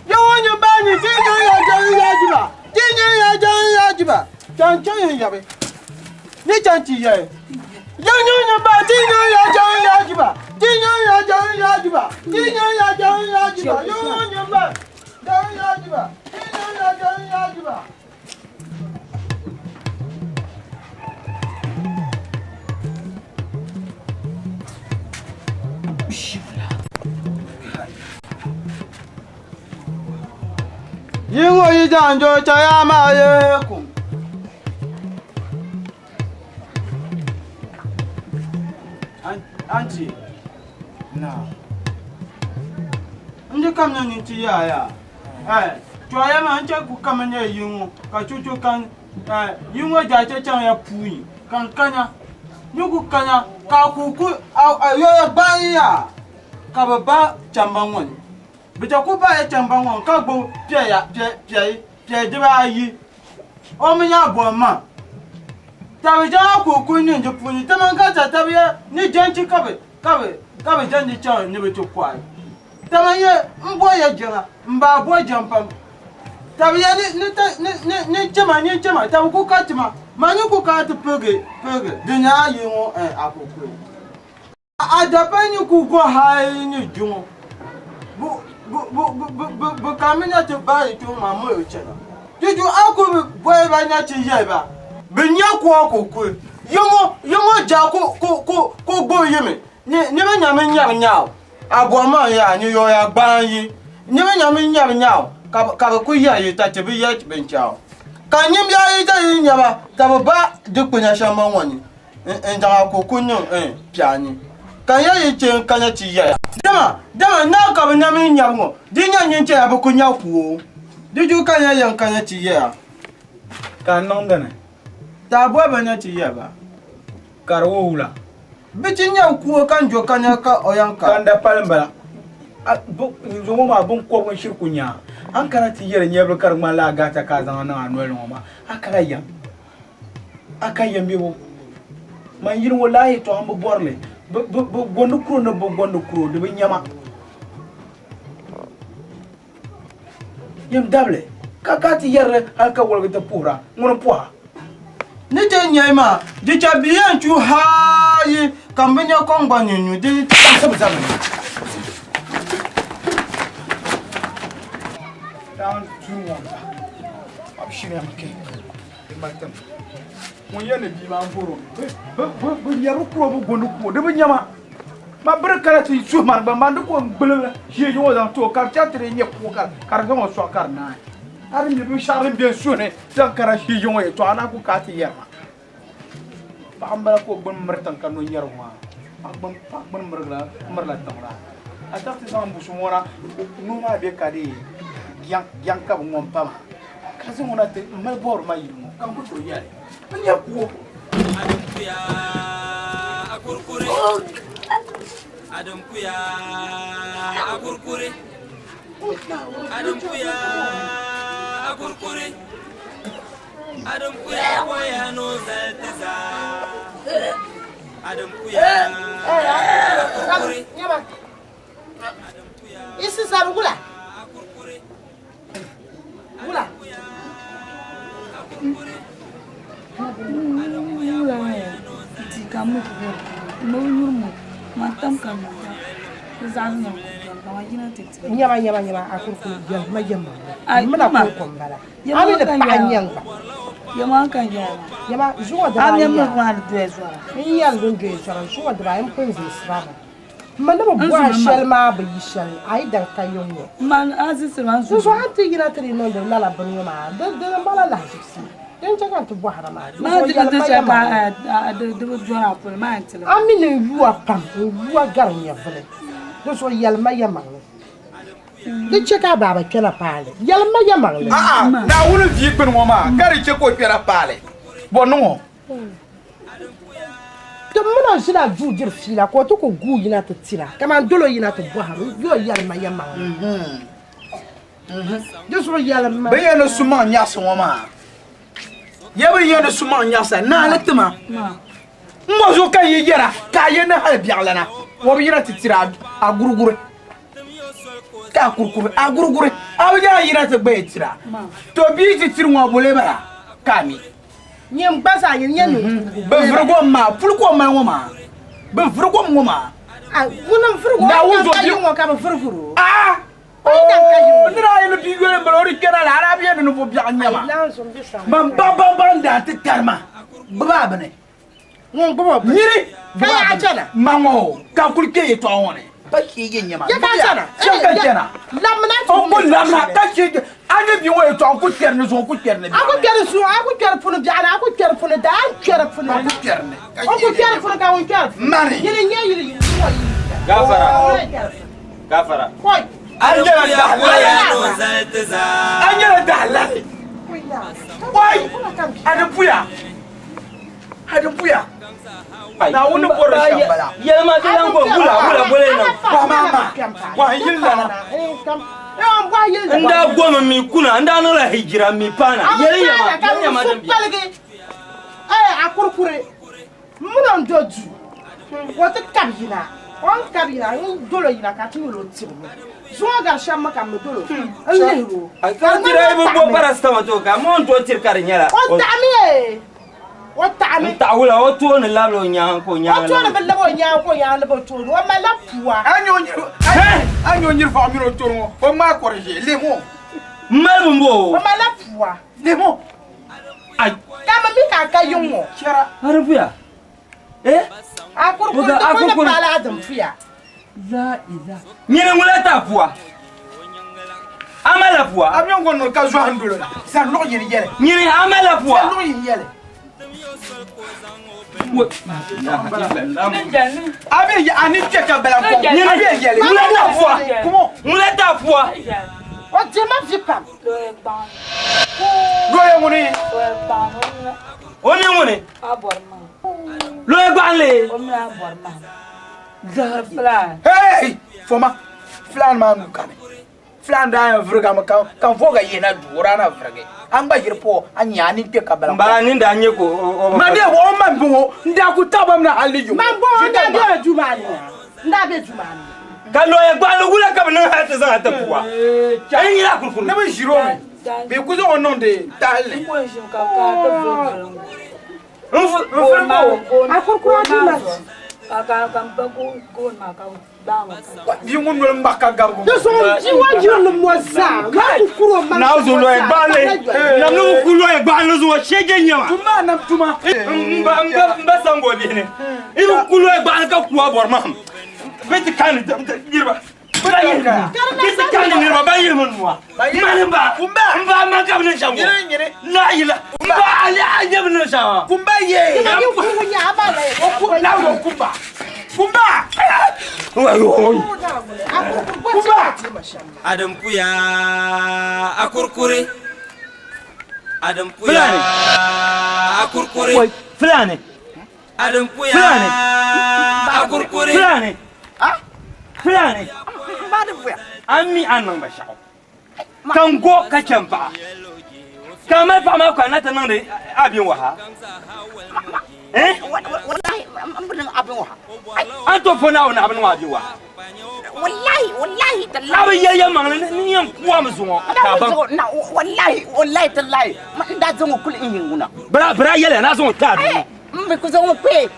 Yawo ni ba ni ti yan ya jan ya jiba. Ti yan ya jan ya jiba. Chan chan yin yabe. Ni chan ti yayi. Yawo ni ba ti yan ya jan ya jiba. Ti yan ya jan ya jiba. Ti yan ya jan ya jiba. Yawo ni ba jan ya jiba. Ti yan ya jan ya jiba. Yingo yi janjo chaya ma ye kum. Auntie. Na. Ndi kam na ni ti ya ya. Eh, chaya ma nche ku kam ne yingo ka chuchu kan eh yingo ja che chan ya puyi kan kanya. Nyuku kanya ka ku ku a yo ya ba ya. Ka ba ba chamba ngon. Bi ta ku ba ya chamba ngon ka gbo pie ya pie pie pie de ba yi. O mi ya bo ma. Ta bi ja ku ku ni nji puyi ta man ka ta ta bi ya ni jenchi ka bi ka bi ka bi jenji chan ni bi to kwai. Ta man ye mbo ye jenga mba bo jempam. Ta bi ya ni ni ni ni chema ni chema ta ku ka tima ma ni ku ka ti pege pege de nya yi won eh akoko. A da pa ni ku go ha ni jungo. Bu bu bu bu bu kamina te ba yi tu ma mo chena. Juju aku boy ba nya ti ye ba. Bi nya ku akoko. Yomo yomo ja ku ku ku ku gbo yi mi. Ni ni be nya mi nya nya o. Abo ma ya ni yo ya gban yi. Ni be nya mi nya nya o. Ka ka ku ye yi ta te bi ye ben cha o. Ka nyim ya yi ta yi nya ba. Ta ba de kunya sha ma woni. En ja akoko ni en pia ni. Ka ya yi chen ka nya ti ye. Dama dama na ka bi nya mi nya ngo. Di nya nyin che ya bu ku nya ku o. Di ju ka nya yan ka nya ti ye ya. Ka nong dane. Ta bo ba nya ti ye ba. Kar wo wula. Bi ti nya ku o kan jo ka nya ka o yan ka. Kan da palim bala. A bu nzo ma bun ko bun shirku nya. An kana ti yere nyebul kar ma la gata ka zan na anol ma. Akala yam. Aka yam bi bo. Man yin wallahi to am bu borle. Bu bu gondu kuro na bu gondu kuro de bi nyama. Yam dable. Ka ka ti yere al ka wolga ta pura. Ngono poa. Ni te nyai ma, di cha bi yan chu ha yi kan bi nya kon gba nyu di sabu sabu. Down 2 1. Ab shiri am ke. Maltam. Mo yene bi ma mboro. Bu bu yaru kuro bu gondu ko de bu nyama. Ma bre kala ti su man ba man ko ngbele je yo dan to kar cha tere nye ko kar kar go so kar na. Ar mi bu charle bien sûr ne dan kara je yo e to ana ko ka ti yerma. Ba ambala ko bon mertan kan no nyarwa. Ak bon pak bon merla merla tawra. Ata ti san bu sumora no ma be kadi. Yang yang ka bu ngom pama. Kazi ngona te mal bor ma yimu kan ko to yare. Nya ko Adam kuya akurkure. Adam kuya akurkure. Adam kuya akurkure. Adam kuya koya no zaltaza. Adam kuya akurkure. Nyama. Isi sarugula. Gula. Wula. ka m mi ku bɔri m bi nyuri mo man tam ka nyuri ka di zaɣisi ni ku bɔri ka man yina ti tiri. Nyama nyama nyama a kurukuru yɛlima yɛma Ai, mina ma. ko kom bala a mi ni paɣa nyɛŋ gba Yɛma ka yɛla yɛma zuŋɔ A dibaayi mi mi yɛra. maa di doya zɔra. N yɛli din doya zɔra zuŋɔ dibaayi n pun zimsira ba ma ni bi N bɔhi zumi ma. shɛli maa bi yi shɛli a yi daŋ ka yiŋ ŋɔ Man a zisiri ma n Di zuɣu zumi. a ni ti yina ti di niŋdi lala bini ŋɔ maa di di malila lahiʒibisi din chɛ ka n ti bɔhira maa. Di Maa zuɣu di bi yɛli di ma shɛli yɛma ka a di bi dɔri a polo maa yɛn tiligi. A mi ni n yuwa pam n yuwa gari nyɛvili di zuɣu yɛli ma yɛmaŋli di chɛ ka a baaba kpɛna paali yɛli ma yɛmaŋli. A'a, Naawuni vii gbuni ŋɔ maa ka di chɛ ka o kpɛra paali. Bɔ niŋ o? Ti min o ʒila duu diri fiila ka o ti ku guui yina ti tira kaman dolo yina ti bɔhiri o yo yɛli ma yɛmaŋli. Di zuɣu yɛli ma. Bɛ yɛn ni su maŋ nyaɣisi ŋɔ maa, ya bi yɛn ni su maŋ nyaɣisa naali ti ma. M bɔ zuɣu ka yi yɛra ka a yɛn ni hali biɛɣulana o bi yina ti tiri a guriguri ka a kurikuri a guriguri a bi yɛn yina ti gbaya tira. To bia ti tiri ŋɔ bole bala ka a mi. Nyin gba zaa nyin nyɛ niŋkurugu. Bɛ vurigu o maa, puli ka o mali ŋɔ maa. Bɛ vurigu o ŋɔ maa. A ŋuni n vurigu o Naawuni daŋ zo ka bi yi ŋɔ ka bɛ vurigiri o. Aa! O yi daŋ ka yi ŋɔ. Nira yi ni bia yoli m-bala o di kpɛra la, a daa bi yɛn ni ninvuɣ biɛɣu n-nyɛ ma. Ayi, lan zo m-be saŋ. Man baŋ baŋ baŋ n-daa ti tari ma, gbubi a bini. Ŋun gbubi o bini. Nyini! Ka yaɣa chana. Ma ŋɔ o, ka n kuli kpe yɛtɔɣa ŋɔ ni. Pa shee yɛn nyɛ ma. Ya ka chana. Shɛm ka chana. Lamina ti O ku wum lamina shɛli. ka shee a ni bia ŋɔ yɛtɔɣa n ku kpɛri ni zuɣu n ku kpɛri ni A ku kpɛri zuɣu, a ku kpɛri puni biɛɣu ni, a ku kpɛri puni daa, a ni kpɛri puni. A ku kpɛri ni. O ku kpɛri puni ka ŋun kpɛri puni. Mani. Yili n-nyɛ yili yili zuɣu yili. Gafara. Gafara. Kɔi. A nyɛla dahalali. A nyɛla dahalali. Wai! A di puya. A di puya. Naawuni ni bɔri shɛm bala. Yɛlima ti lan go gula gula gole niŋ. Bɔhi maa ma. Bɔhi yili lana. N daa gomi mi kuna, n daa niŋla hijira mi paana. Yɛli yɛma, yɛli yɛma din bɛ. Paligi a kurikuri muna n do duu o ti kabi yina o ni kabi yina n dolo yina ka ti nyɛla o tibimi zuŋɔ gari shɛm mi ka m mi dolo n lihiri o Ka tiri bi bo paracetamol ti o ka mo n tooi tiri ka di nyɛla. O taɣimi ee o taɣimi. N taɣi wula o tooni labila o nyaanga ka o nyaanga. O tooni bi labi o nyaanga ka o nyaanga labi o tooni o malila pua. A nyɛ o nyiri vaɣu mini o tooni ŋɔ o ŋmaai kɔri ʒee lihimi o. M mali bini bo o. O malila pua. Lihimi o. Ai. Ka mi mi ka a ka yiŋ ŋɔ. Chɛra. A di puya. Eh? A kurikuri di kuli ni paali a din puya. La ila. Nyini ŋula ta pua. A mali la pua. A mi ŋɔ niŋ ka zɔhi n dolo la. Zan luɣ yini yɛli. Nyini a mali la pua. Zan luɣ yini yɛli. A bɛ a ni kpɛ ka bala kɔŋ. Nyini A bɛ yɛli. ŋula ta pua. Kumo. Ŋula ta pua. O dima vi pam. Lɔya ŋuni. O mi ŋuni. Lɔya gbaɣinli. Hey! Foma, filan maa nuu kani. Filan daa yɛn virigami ka ka n voga yihina duu o daa na virigi. A ni gba ʒiri po a nya a nini kpe ka bala. N bala nini daa nyɛ ka o Ma de o man bɔŋɔ n daa ku taɣi ba mi na hali ni yuŋ. Man bɔŋɔ n daa bela duu maa ni na. N daa be duu maa ni. Ka lɔya gbaɣinli wula ka bɛ niŋ hali ti zaŋ a ti pua. A yi nyɛla a kurikuri. Ni bɛ ʒiri o mi, bɛ ku zaŋ o niŋdi tahili ni. N vuri bo. A kurikuri a duu maa. Bia ŋun noli ŋmahi ka gabigu. Di zuɣu bia ŋɔ yiri ni mo zaa, maa ku kuri o maŋ Naa zo lɔya gbaɣinli. Nam ni ku lɔya gbaɣinli zuŋɔ shee je nyɛma. Tuma nam tuma. N ba sango bihi ni. I bi ku lɔya gbaɣinli ka ku a bɔri mahim. Bɛ ti kaani niriba. Bɛ ti kaani niriba ban yihimi nua. Mani n ba. N ba man ka bi niŋ shɛm ŋɔ. La ila. N ba a nyɛ bi niŋ shɛm maa. Kumba ye. Lawo kumba. Kumba. Kumba. Adam puya a kurkuri. Adam puya a kurkuri. Fulani. Adam puya Fulani. a kurkuri. Fulani. Fulani. A mi a niŋ ba shɛɣu. Ka n go ka chɛ n paɣa. Ka a mali paɣa maa ka na ti niŋdi a bin waha. Eh? Wallahi, n bi niŋ a bin waha. A ni tooi po Naawuni ni a bi niŋ a bin waha. Wallahi, wallahi, tallahi. A bi yɛli yɛlimaŋli ni yɛn kuami zuŋɔ ka a baŋ. Wallahi, wallahi, tallahi. N daa zaŋ o kuli n yiŋ ŋuna. Bira yɛliya ni a zaŋ o kpe a duu. N bi ku zaŋ o kpe.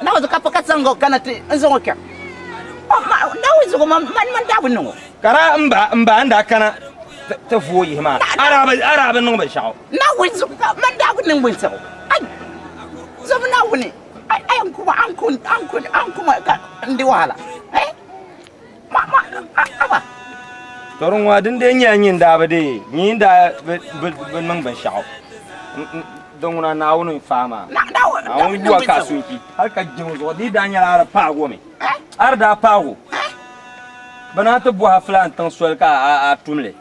Na wazo ka pa ka zaŋ o kana ti n zaŋ o kpɛm. Naawuni zuɣu man man daa bi niŋ o. Ka daa m ba n daa kana ti vooi yihi maa, a daa bi niŋ binshɛɣu. Naawuni zuɣu ka man daa bi niŋ binshɛɣu. Ai! Zom Naawuni, ai a yɛn kuma a ni ku a ni ku a ni kuma ka n di wahala. Eh! Ma ma aba. To di ŋɔ din dee nyɛla nyin daa bi dee, nyin daa bi niŋ binshɛɣu. Din ŋuna Naawuni n-faai maa. Naawuni yuwa ka a sunki hal ka jiŋ zuɣu di daa nyɛla a di paag o mi. A di daa paag o, bɛ naan ti bɔhi a filaan tiŋ soli ka a tum li.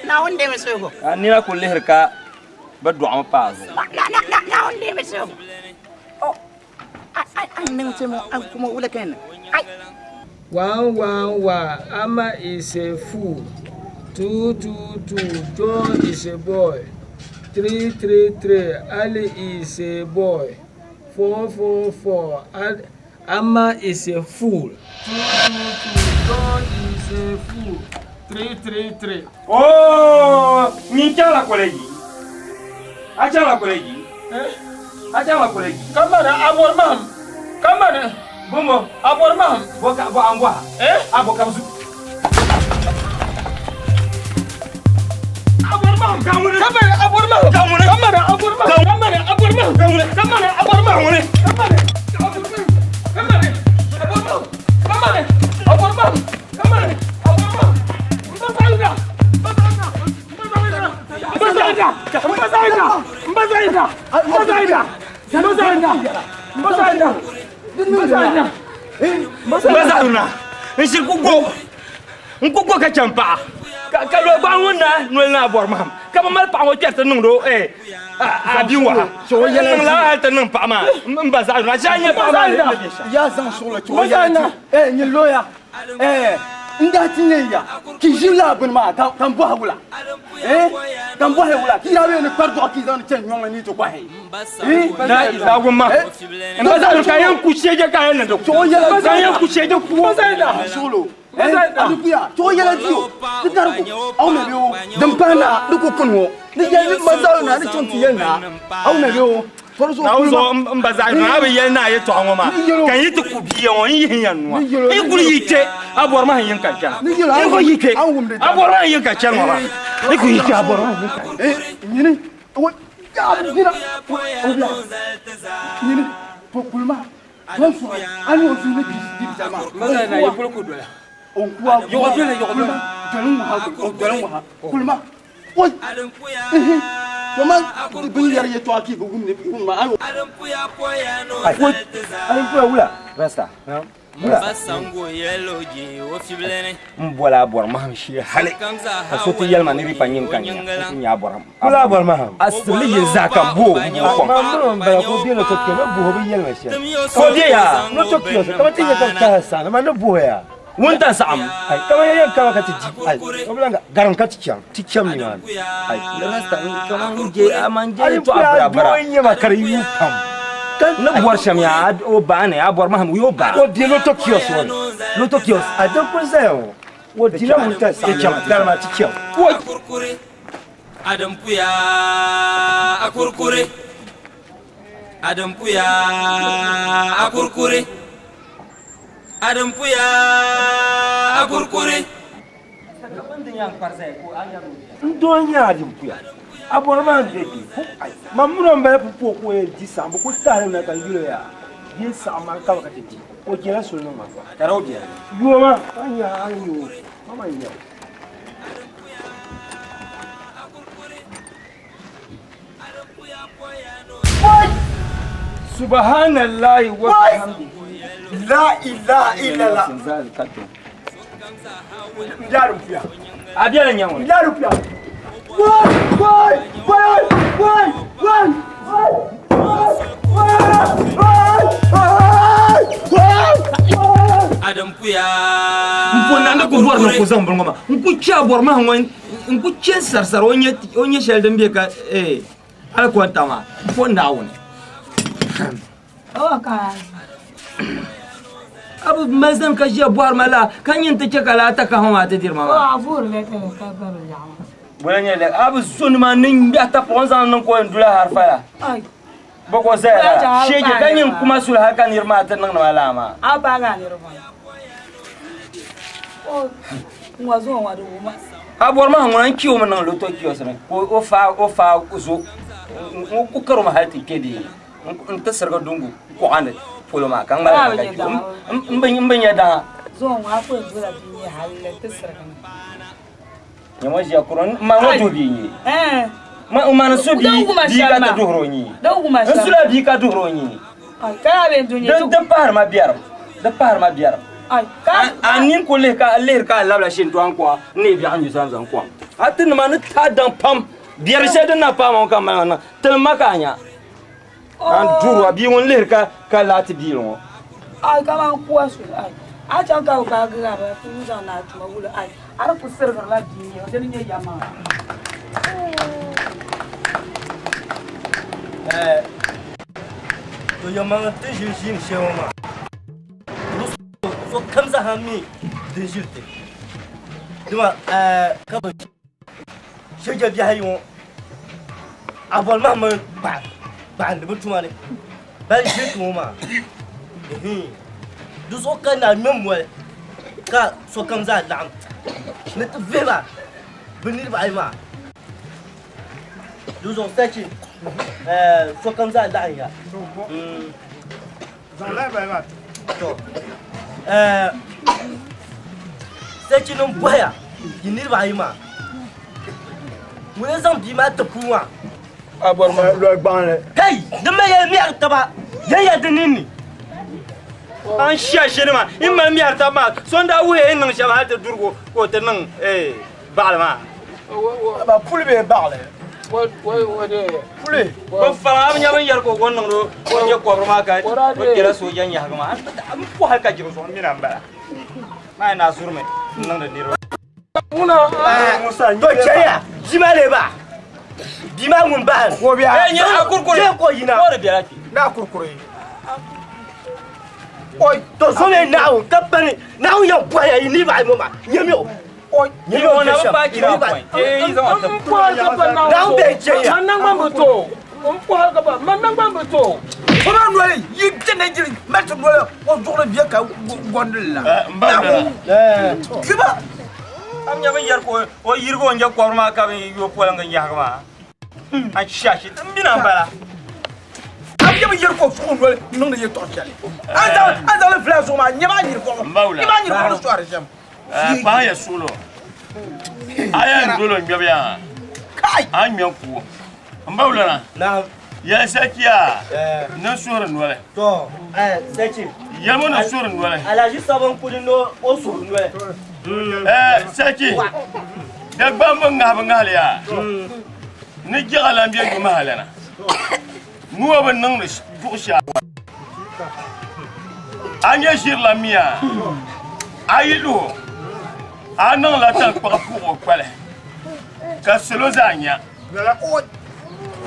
Naawuni deemi suhigu. Ka a nina kul lihiri ka bɛ dɔɣimi pa a zuɣu. Naawuni deemi suhigu. A niŋ ti mo, a kuma wula ka niŋ. 1 1 1 Ama is a fool. 2 2 2 John is a boy. 3 3 3 Ali is a boy. 4 4 4 Ama is a fool. 2 2 2 John is a fool. 3 3 3 Oh, nyin chaŋla koleji? A chaŋla koleji? A chaŋla koleji? Kamani a bɔri mahim. Kamani. Bɔmbɔ. A bɔri mahim. Bɔ ka bɔ an bɔha. Eh? A bɔ ka bi zu. A bɔri mahim. Kamani. Kamani a bɔri mahim. Kamani. Kamani a bɔri mahim. Kamani a bɔri mahim. Kamani. Kamani a bɔri mahim. Kamani. Kamani. A bɔri mahim. Kamani. A bɔri mahim. Kamani. A bɔri mahim. Kamani. A bɔri mahim. Mbazaida. Mbazaida. Mbazaida. Mbazaida. Mbazaida. Mbazaida. Mbazaida. Mbazaida. Mbazaida. N shiri ku go. N ku go ka chɛn paɣa. Ka lo gbaɣa ŋun na noli ni a bɔri mahim ka bi mali paɣa ŋɔ kpɛri ti niŋdi o a bia waha. N niŋla hali ti niŋ paɣa maa n ba zaɣa yino. A ʒi a nya paɣa maa ni bɛ shɛm. Yaa zaŋ suɣulo ti o yɛla ti nyin looya n daa ti nyɛ ya ki ʒi laa bini maa ka n bɔhi wula ka n bɔhi wula ki yaa bɛ ni kpari dɔɣu ki zaŋ chani nyɔŋ ni ti kɔhi na wumma n ba zaɣa ka yɛn ku sheje ka yɛn niŋdi ku ka yɛn ku sheje ku suɣulo adukuya tɔgɔ yɛlɛ di o ti tari ko aw na bɛ o din pahi na ni ko kuni ŋɔ ni yɛli ni ma zaɣa na ni chaŋ ti yɛli na aw na bɛ o Naawuni zuɣu m ba zaɣa yino a bi yɛli ni a yɛtɔɣa ŋɔ maa ka n yi ti ku bia ŋɔ n yihi ya nua n kuli yi kpe a bɔri ma n yin ka chana n ku yi kpe a bɔri ma n yin ka chani ŋɔ maa n ku yi kpe a bɔri ma n yin ka nyini nyini kulima ton sɔrɔ an y'o fi ni bi bi jama o kuwa yɔgɔ dole yɔgɔ dole dole ŋɔ dole ŋɔ kulima oi toma bin yɛri yɛtɔɣa ki bi wumdi wumma ayo Alimpuya wula rasta wula n bɔla a bɔri mahim shee hali ka so ti yɛlima ni di pa nyin ka nya n ti nya a bɔri Kula a bɔri mahim a sibili yili zaa ka n bo n bo kom maa mini n bala ka o be no to kpe ni buhi bi yɛlima shɛli ka o be yaa no to kpe kama ti nya ka bi tahi saani ma ni buhi yaa Wuntaŋ saɣim. Ai kama ya yɛn kama ka ti di ai o bi lahi garim ka ti chaŋ ti cham nimaani ai Rasta kaman je aman je Ai tɔɣa puya bira bira. doo n-nyɛ ma ka di yuui pam. Ka Ni bɔri shɛm yaa o baa ni a bɔri mahim o baa. O di loto kiosk ŋɔ ni. Loto kiosk. A di kuli zaya ŋɔ o dila wuntaŋ saɣim Ti cham garima ti cham. Akurkuri adampuya akurkuri adampuya akurkuri adampuya akurkuri. N doo n-nyɛ adampuya a bɔri maa n-be bɛ man mini o m-bala pupuo ka o yɛn di saɣim bɛ kuli tahili mi na ka n yuli o yaa bɛ saɣim maa ka bɛ ka ti di o jɛla soli niŋ ma Ka di o biɛla. Yooma a nya a ni nya o mama n-nya o. Subhanallahi wa bihamdihi. La ilaha illallah. N A biɛla nya ŋɔ. N puya. Wai wai wai wai wai Adampuya. N po na ni ku bɔri ni ku zaŋ bini ŋɔ maa n ku chɛ a bɔri mahim ŋɔ n ku chɛ sarisari o nyɛ shɛli din bɛ ka hali konta maa n po Naawuni. A bi mali zani ka ʒiya bɔhiri ma laa ka nyin ti chɛ ka laa takaha maa ti diri ma maa. Bɔla nyɛ lɛ a bi zo nimaani ni ŋmɛhi tapaɣu n zaŋ niŋ ka o yɛn dula harifa la. Bɔkɔ zaya la, sheeje ka nyin kuma suli hal ka niriba maa ti niŋdi ma laa maa. A paagi a niriba maa. O ŋɔ zuɣu ŋɔ di wuma. A bɔri ma ŋuna n-kpi o mi niŋ loto kiosk ni ka o faai o faai zo n ku kari o mi hal ti kpe dee n ti sirigi dungu kuɣa ni polo maa ka ŋmaligi na ka kpi o m bi nya daŋa. Zuɣu ŋɔ a ku yɛn dola bia nyɛ hal ti sirigi na. Nyɛ ŋɔ ʒiya kuro n ma ŋɔ duhi bia nyee. Ma n ma ni su bia bia ka ti duhiri o nyee. N sula bia ka duhiri o nyee. Di pahiri ma biɛrim. Di pahiri ma biɛrim. A nini ku lihi ka lihiri ka a labila shintɔŋ kuɣa n ni biɛɣu nyu zamzam kom. A ti nima ni tahi daŋ pam biɛri shɛli din na paai ma ŋɔ ka mali ma niŋ tilim ma ka a nya. Ka n duhiri a bia ŋun lihiri ka ka laati biili ŋɔ. Ai kaman kuwa su ai a chaŋ ka bi gbaagi a ba ti zaŋ na tuma wuli ai a di ku sirigirila bia nyɛ dini nyɛ ya maa. To yɛlimaŋli ti ʒili ʒiini shɛli ŋɔ maa sokam zaa mi din ʒili ti dama ka bi shɛja biɛhi ayi ŋɔ a bɔri maa mini gbaɣandi bi tuma ni ban ʒiri ti ŋɔ maa di zuɣu ka naa ŋmɛ moli ka sokam zaa laɣim ni ti vihi ba bi niriba ayi maa di zuɣu sachi sokam zaa laɣim ya to sachi nim bɔhaya yi niriba ayi maa ŋuni zaŋ bia maa ti puu maa A bɔri ma lɔri gbaŋli. Kai, di ma ya mɛri taba, ya ya di ninni. An shia shini maa, in mali mɛri taba maa, so n daa wuhi ya yi niŋ shɛm hali ti durigu ka o ti niŋ baɣili maa. Ba puli bee baɣili? Puli. Bin fara a bi nya bin yɛri ka o niŋdi o nyɛ kɔbiri maa ka o kpɛla sooja nyahigi maa. N po hali ka jibi zuɣu m mi na m-bala. Maa yi naa zurimi n niŋdi niriba. To chɛya bia maa lee ba bia maa ŋun bahi Ko bia. Eh, nyɛ a kurikuri. Jee ko yina. Ko di bela kpe. Na kurikuri. Oi to zo me Naawuni ka bani Naawuni yɛn bɔhi ya yi niriba ayi ŋɔ maa nyami o. Oi Nyami o na bi paai kira point. Eh, yi zaŋ o tib. Naawuni bee chɛya. Man naŋgban bi to. N kɔhiri ka ba man naŋgban bi to. O maa noli yi tɛnɛ jiri mali ti noli o zuɣuri bɛ ka gɔndili la. N ba wula. Kiba. A bi nya bin yɛri ka o yirigi o nyɛ kɔbiri maa ka bi yo polingi nyahigi maa. A shashi n bina n bala. A bi nya bin yɛri ka o fuɣi o noli niŋdi yɛltɔɣa shɛli. A zaŋ li vuli a zuɣu maa nyɛ maa nyiri kɔɣu. N ba wula. Nyɛ maa nyiri kɔɣu ni sɔhiri shɛm. Kpaŋ ya suɣulo. A yɛn dolo ŋmɛbu yaa. A ŋmɛ kuo. N ba wulana. Naam. Yɛli sachiya ni suhuri noli. To, sachi. Yɛlimi ni suhuri noli. Alhaji Sabon kuli ni o suhuri noli. Sachi. Dagbaŋ bi ŋahi bi ŋahili yaa. Ni jiɣa lan bɛ yumaha lana. Nua bi niŋdi duɣu shɛli. A nyɛ ʒirila mia, a yi luhi o, a niŋla taŋkpaɣu puɣ o kpali, ka salo zaa nya.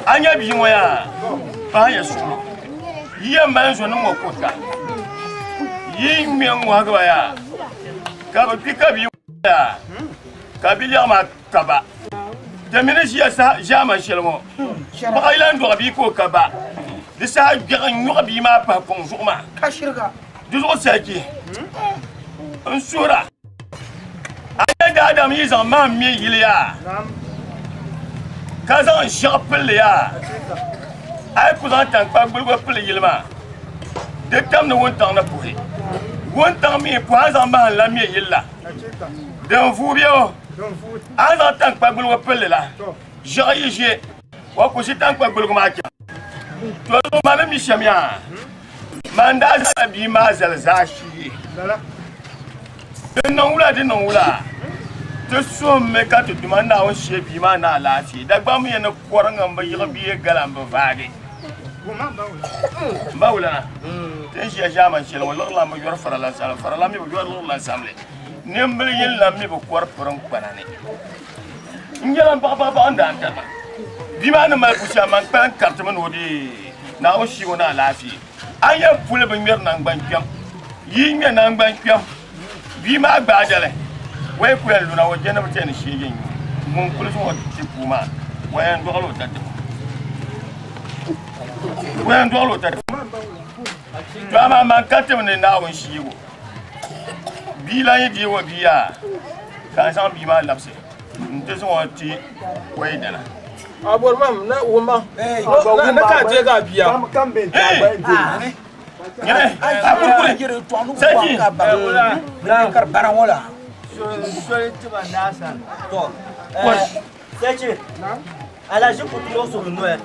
A nya bia ŋɔ yaa, pahi ya suɣulo. Yi yɛn mali zɔnim ŋɔ kuta, yi ŋme ŋ-ŋɔhigi ba yaa, ka bɛ kpi ka bia ŋɔ yaa, ka biliɛɣu maa ka ba. Ti mi ni ʒiya saha ʒiɛman shɛli ŋɔ, paɣa yi lan dɔɣi bia ka o ka ba, di saha gbɛɣu n-nyɔɣi bia maa pahi kuŋ zuɣu maa. Di zuɣu sariki n suhira, a nya daadam yi zaŋ mahim me yili yaa, ka zaŋ ʒiɛɣu pili li yaa, a yi ku zaŋ taŋkpa gbuligu pili yili maa, di tam ni wuntaŋ ni puhi. Wuntaŋ mi puhi a zaŋ mahim la me yili la, din vuui bɛ o. A ni zaŋ taŋkpagbiligu pilli la, ʒiɛɣu yi ʒe, o ku ʒi taŋkpagbiligu maa chaŋ. To zuɣu ma ni mi shɛm yaa, man daa zaŋla bia maa zali zaashee. Di niŋ wula di niŋ wula, ti suhimmi ka ti Duuma Naawuni shee bia maa ni alaafee. Dagbaŋ mi ni kɔriŋ m-bi yiɣi bee gala m-bi vaagi. M ba wulana, ti ni ʒiya ʒiɛman shɛli ŋɔ, liɣiri lan bi yɔri farala samli, farala mi bi yɔri liɣiri lan samli. Nimbili yini lan mi bi kɔri pirin kpana ni. N nyɛla m baɣibaɣibaɣi n-daa n-tari ma. Bia maa ni mali pu shɛli man kpalim karitimi ni o deei Naawuni shii o ni alaafee. A yɛn puli bi ŋmɛri naŋgbankpɛm. Yi ŋmɛ naŋgbankpɛm, bia maa gbaai dali, o yi ku yɛn luna o je ni bi chani shee yɛn nyu. Ŋun kuli zaŋ o ti puu maa, o yɛn dɔɣila o tatabo. O yɛn dɔɣili o tati. To amaa man ka tim ni Naawuni shiibu. Bia lan yi deeg o bia ka n zaŋ bia maa labisi nti zaŋ o ti o yidana. A bɔri ma na wumma na ka a deeg a bia. Nyini, a kurikuri. Sachi. Soli tima naa sani. To, Sachi, alaji kutu o suhu noya.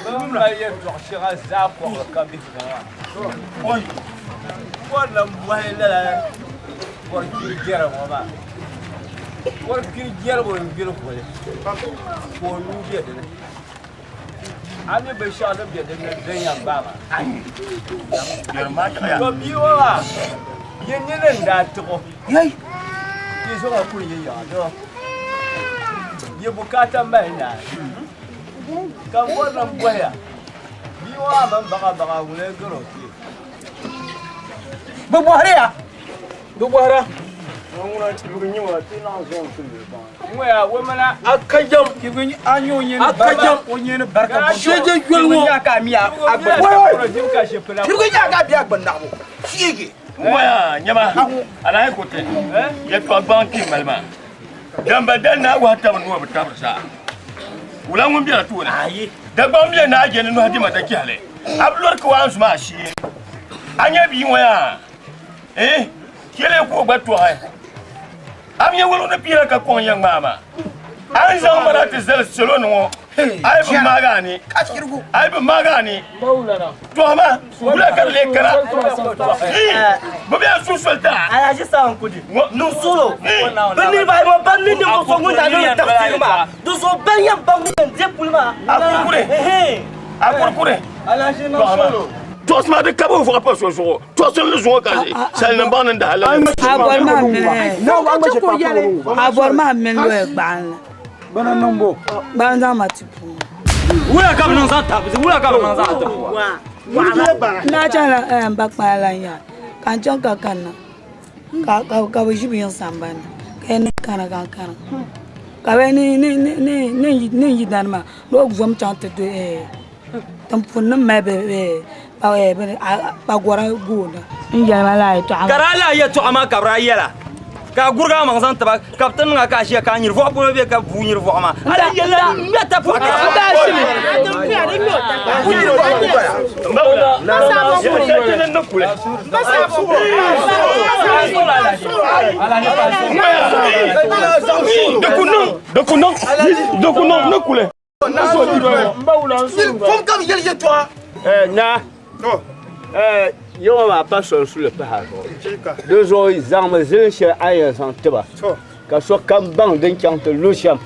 Bɛ mali yɛltɔɣ shɛŋa zaa kɔɣili ka bihigu maa. Bɔri lan bɔhi lala bɔri kpiri jɛra ŋɔ maa. Bɔri kpiri jɛrigu n-gbiri voli ka o nuu be di ni. A mi binshɛɣu din be din ni din yɛn baai maa. To bia ŋɔ maa, yi nini n-daa tiɣ o. Yi zaŋ o kuli yi yiŋa doo. Yi bukaata mali naai. Ka n bɔri ni m bɔhiya, bia ŋɔ maa mini baɣabaɣa ŋuni n-gari o kpee? Bɛ bɔhiriya. Bɛ bɔhira. A ka jam a ka jam sheje yoli ŋɔ ka bia gbuni naɣibu sheege Waya nyɛma alahi kuti yɛtɔɣa gbaŋ kpi mali maa damba dali naa wahi tabi nua bi tabiri saa wula ŋun bɛla tooni Dagbaŋ bɛ naa je ni nɔhi dima da chɛhili a bi lɔri ka waan zuma a shee a nyɛ bia ŋɔ yaa eh kele ka o gba tɔhi A mi nyɛ woligu ni piira ka kɔŋ yɛn ŋmaai maa. A ni zaŋ ma na ti zali salo ni ŋɔ, a yi bi maagi a ni, a yi bi maagi a ni, tɔhi ma, wula ka di lee kana? Hii, bɛ bɛn su soli ti a. Alhaji Sawan Kudi, niŋ suɣulo. Bɛ niriba ayi ŋɔ ban mi ninvuɣ so ŋun daa niŋdi tafsiri maa, di zuɣu bɛn yɛn baŋ ŋun yɛn deei puli maa. A kurikuri, a kurikuri, tɔhi ma. Tɔɣisi ma di kabi o vuɣa pa so zuɣu. Tɔɣisiri ni zuŋɔ ka salinim baŋ ni n daa lahi. A bɔri maa mini a bɔri maa mini loya gbaɣinli. Bana niŋ bo. Ban zaŋ ma ti puuni. Wula ka bɛ niŋ zaŋ tabi wula ka bɛ niŋ zaŋ ti puuni. N daa chaŋla n ba kpana lan yaha ka n chaŋ ka kanna ka ka bɛ ʒi bɛ yiŋ sambani ka yɛn kana ka n kana ka bɛ ni ni n yidana maa ni o zom chaŋ ti do Timpuni nim mali kpagɔra gooni n yɛli ma laa yɛltɔɣa maa. Ka daa lahi yɛltɔɣa maa ka bɛ daa yɛla ka a gurigi a maŋ zaŋ tiba ka bɛ ti niŋ a ka a ʒiya ka a nyiri vɔɣu polo bee ka bua nyiri vɔɣu maa. A daa yɛlila ŋmɛ tapuɣa ka N daa ʒimi. Fom ka bi yɛli yɛltɔɣa. Naa, ya ŋɔ maa pa soli suli pahi a zuɣu. Di zuɣu zaŋmi zilin shɛli a ni yɛn zaŋ ti ba, ka sokam baŋ din chaŋ ti lu shɛm,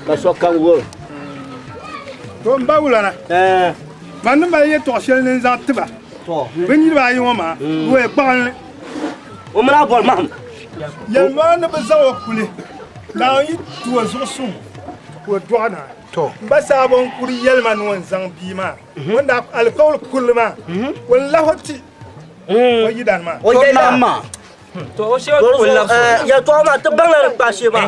ka sokam wurim. To m ba wulana, man ni mali yɛtɔɣ shɛli ni n zaŋ ti ba bɛ niriba ayi ŋɔ maa, luya gbaɣinli. O mini a bɔri mahim. Yɛlimaŋli ni bɛ zaŋ o kuli, Naawuni yi ti o zuɣu suŋ ka o dɔɣi naa. M ba Saabo n-kuri yɛli ma ni o ni zaŋ bia maa, o ni daa alikauli kurili maa, o ni lahi o ti o yidana maa. O yɛli maa. Yɛltɔɣa maa ti baŋla di kpaashee maa.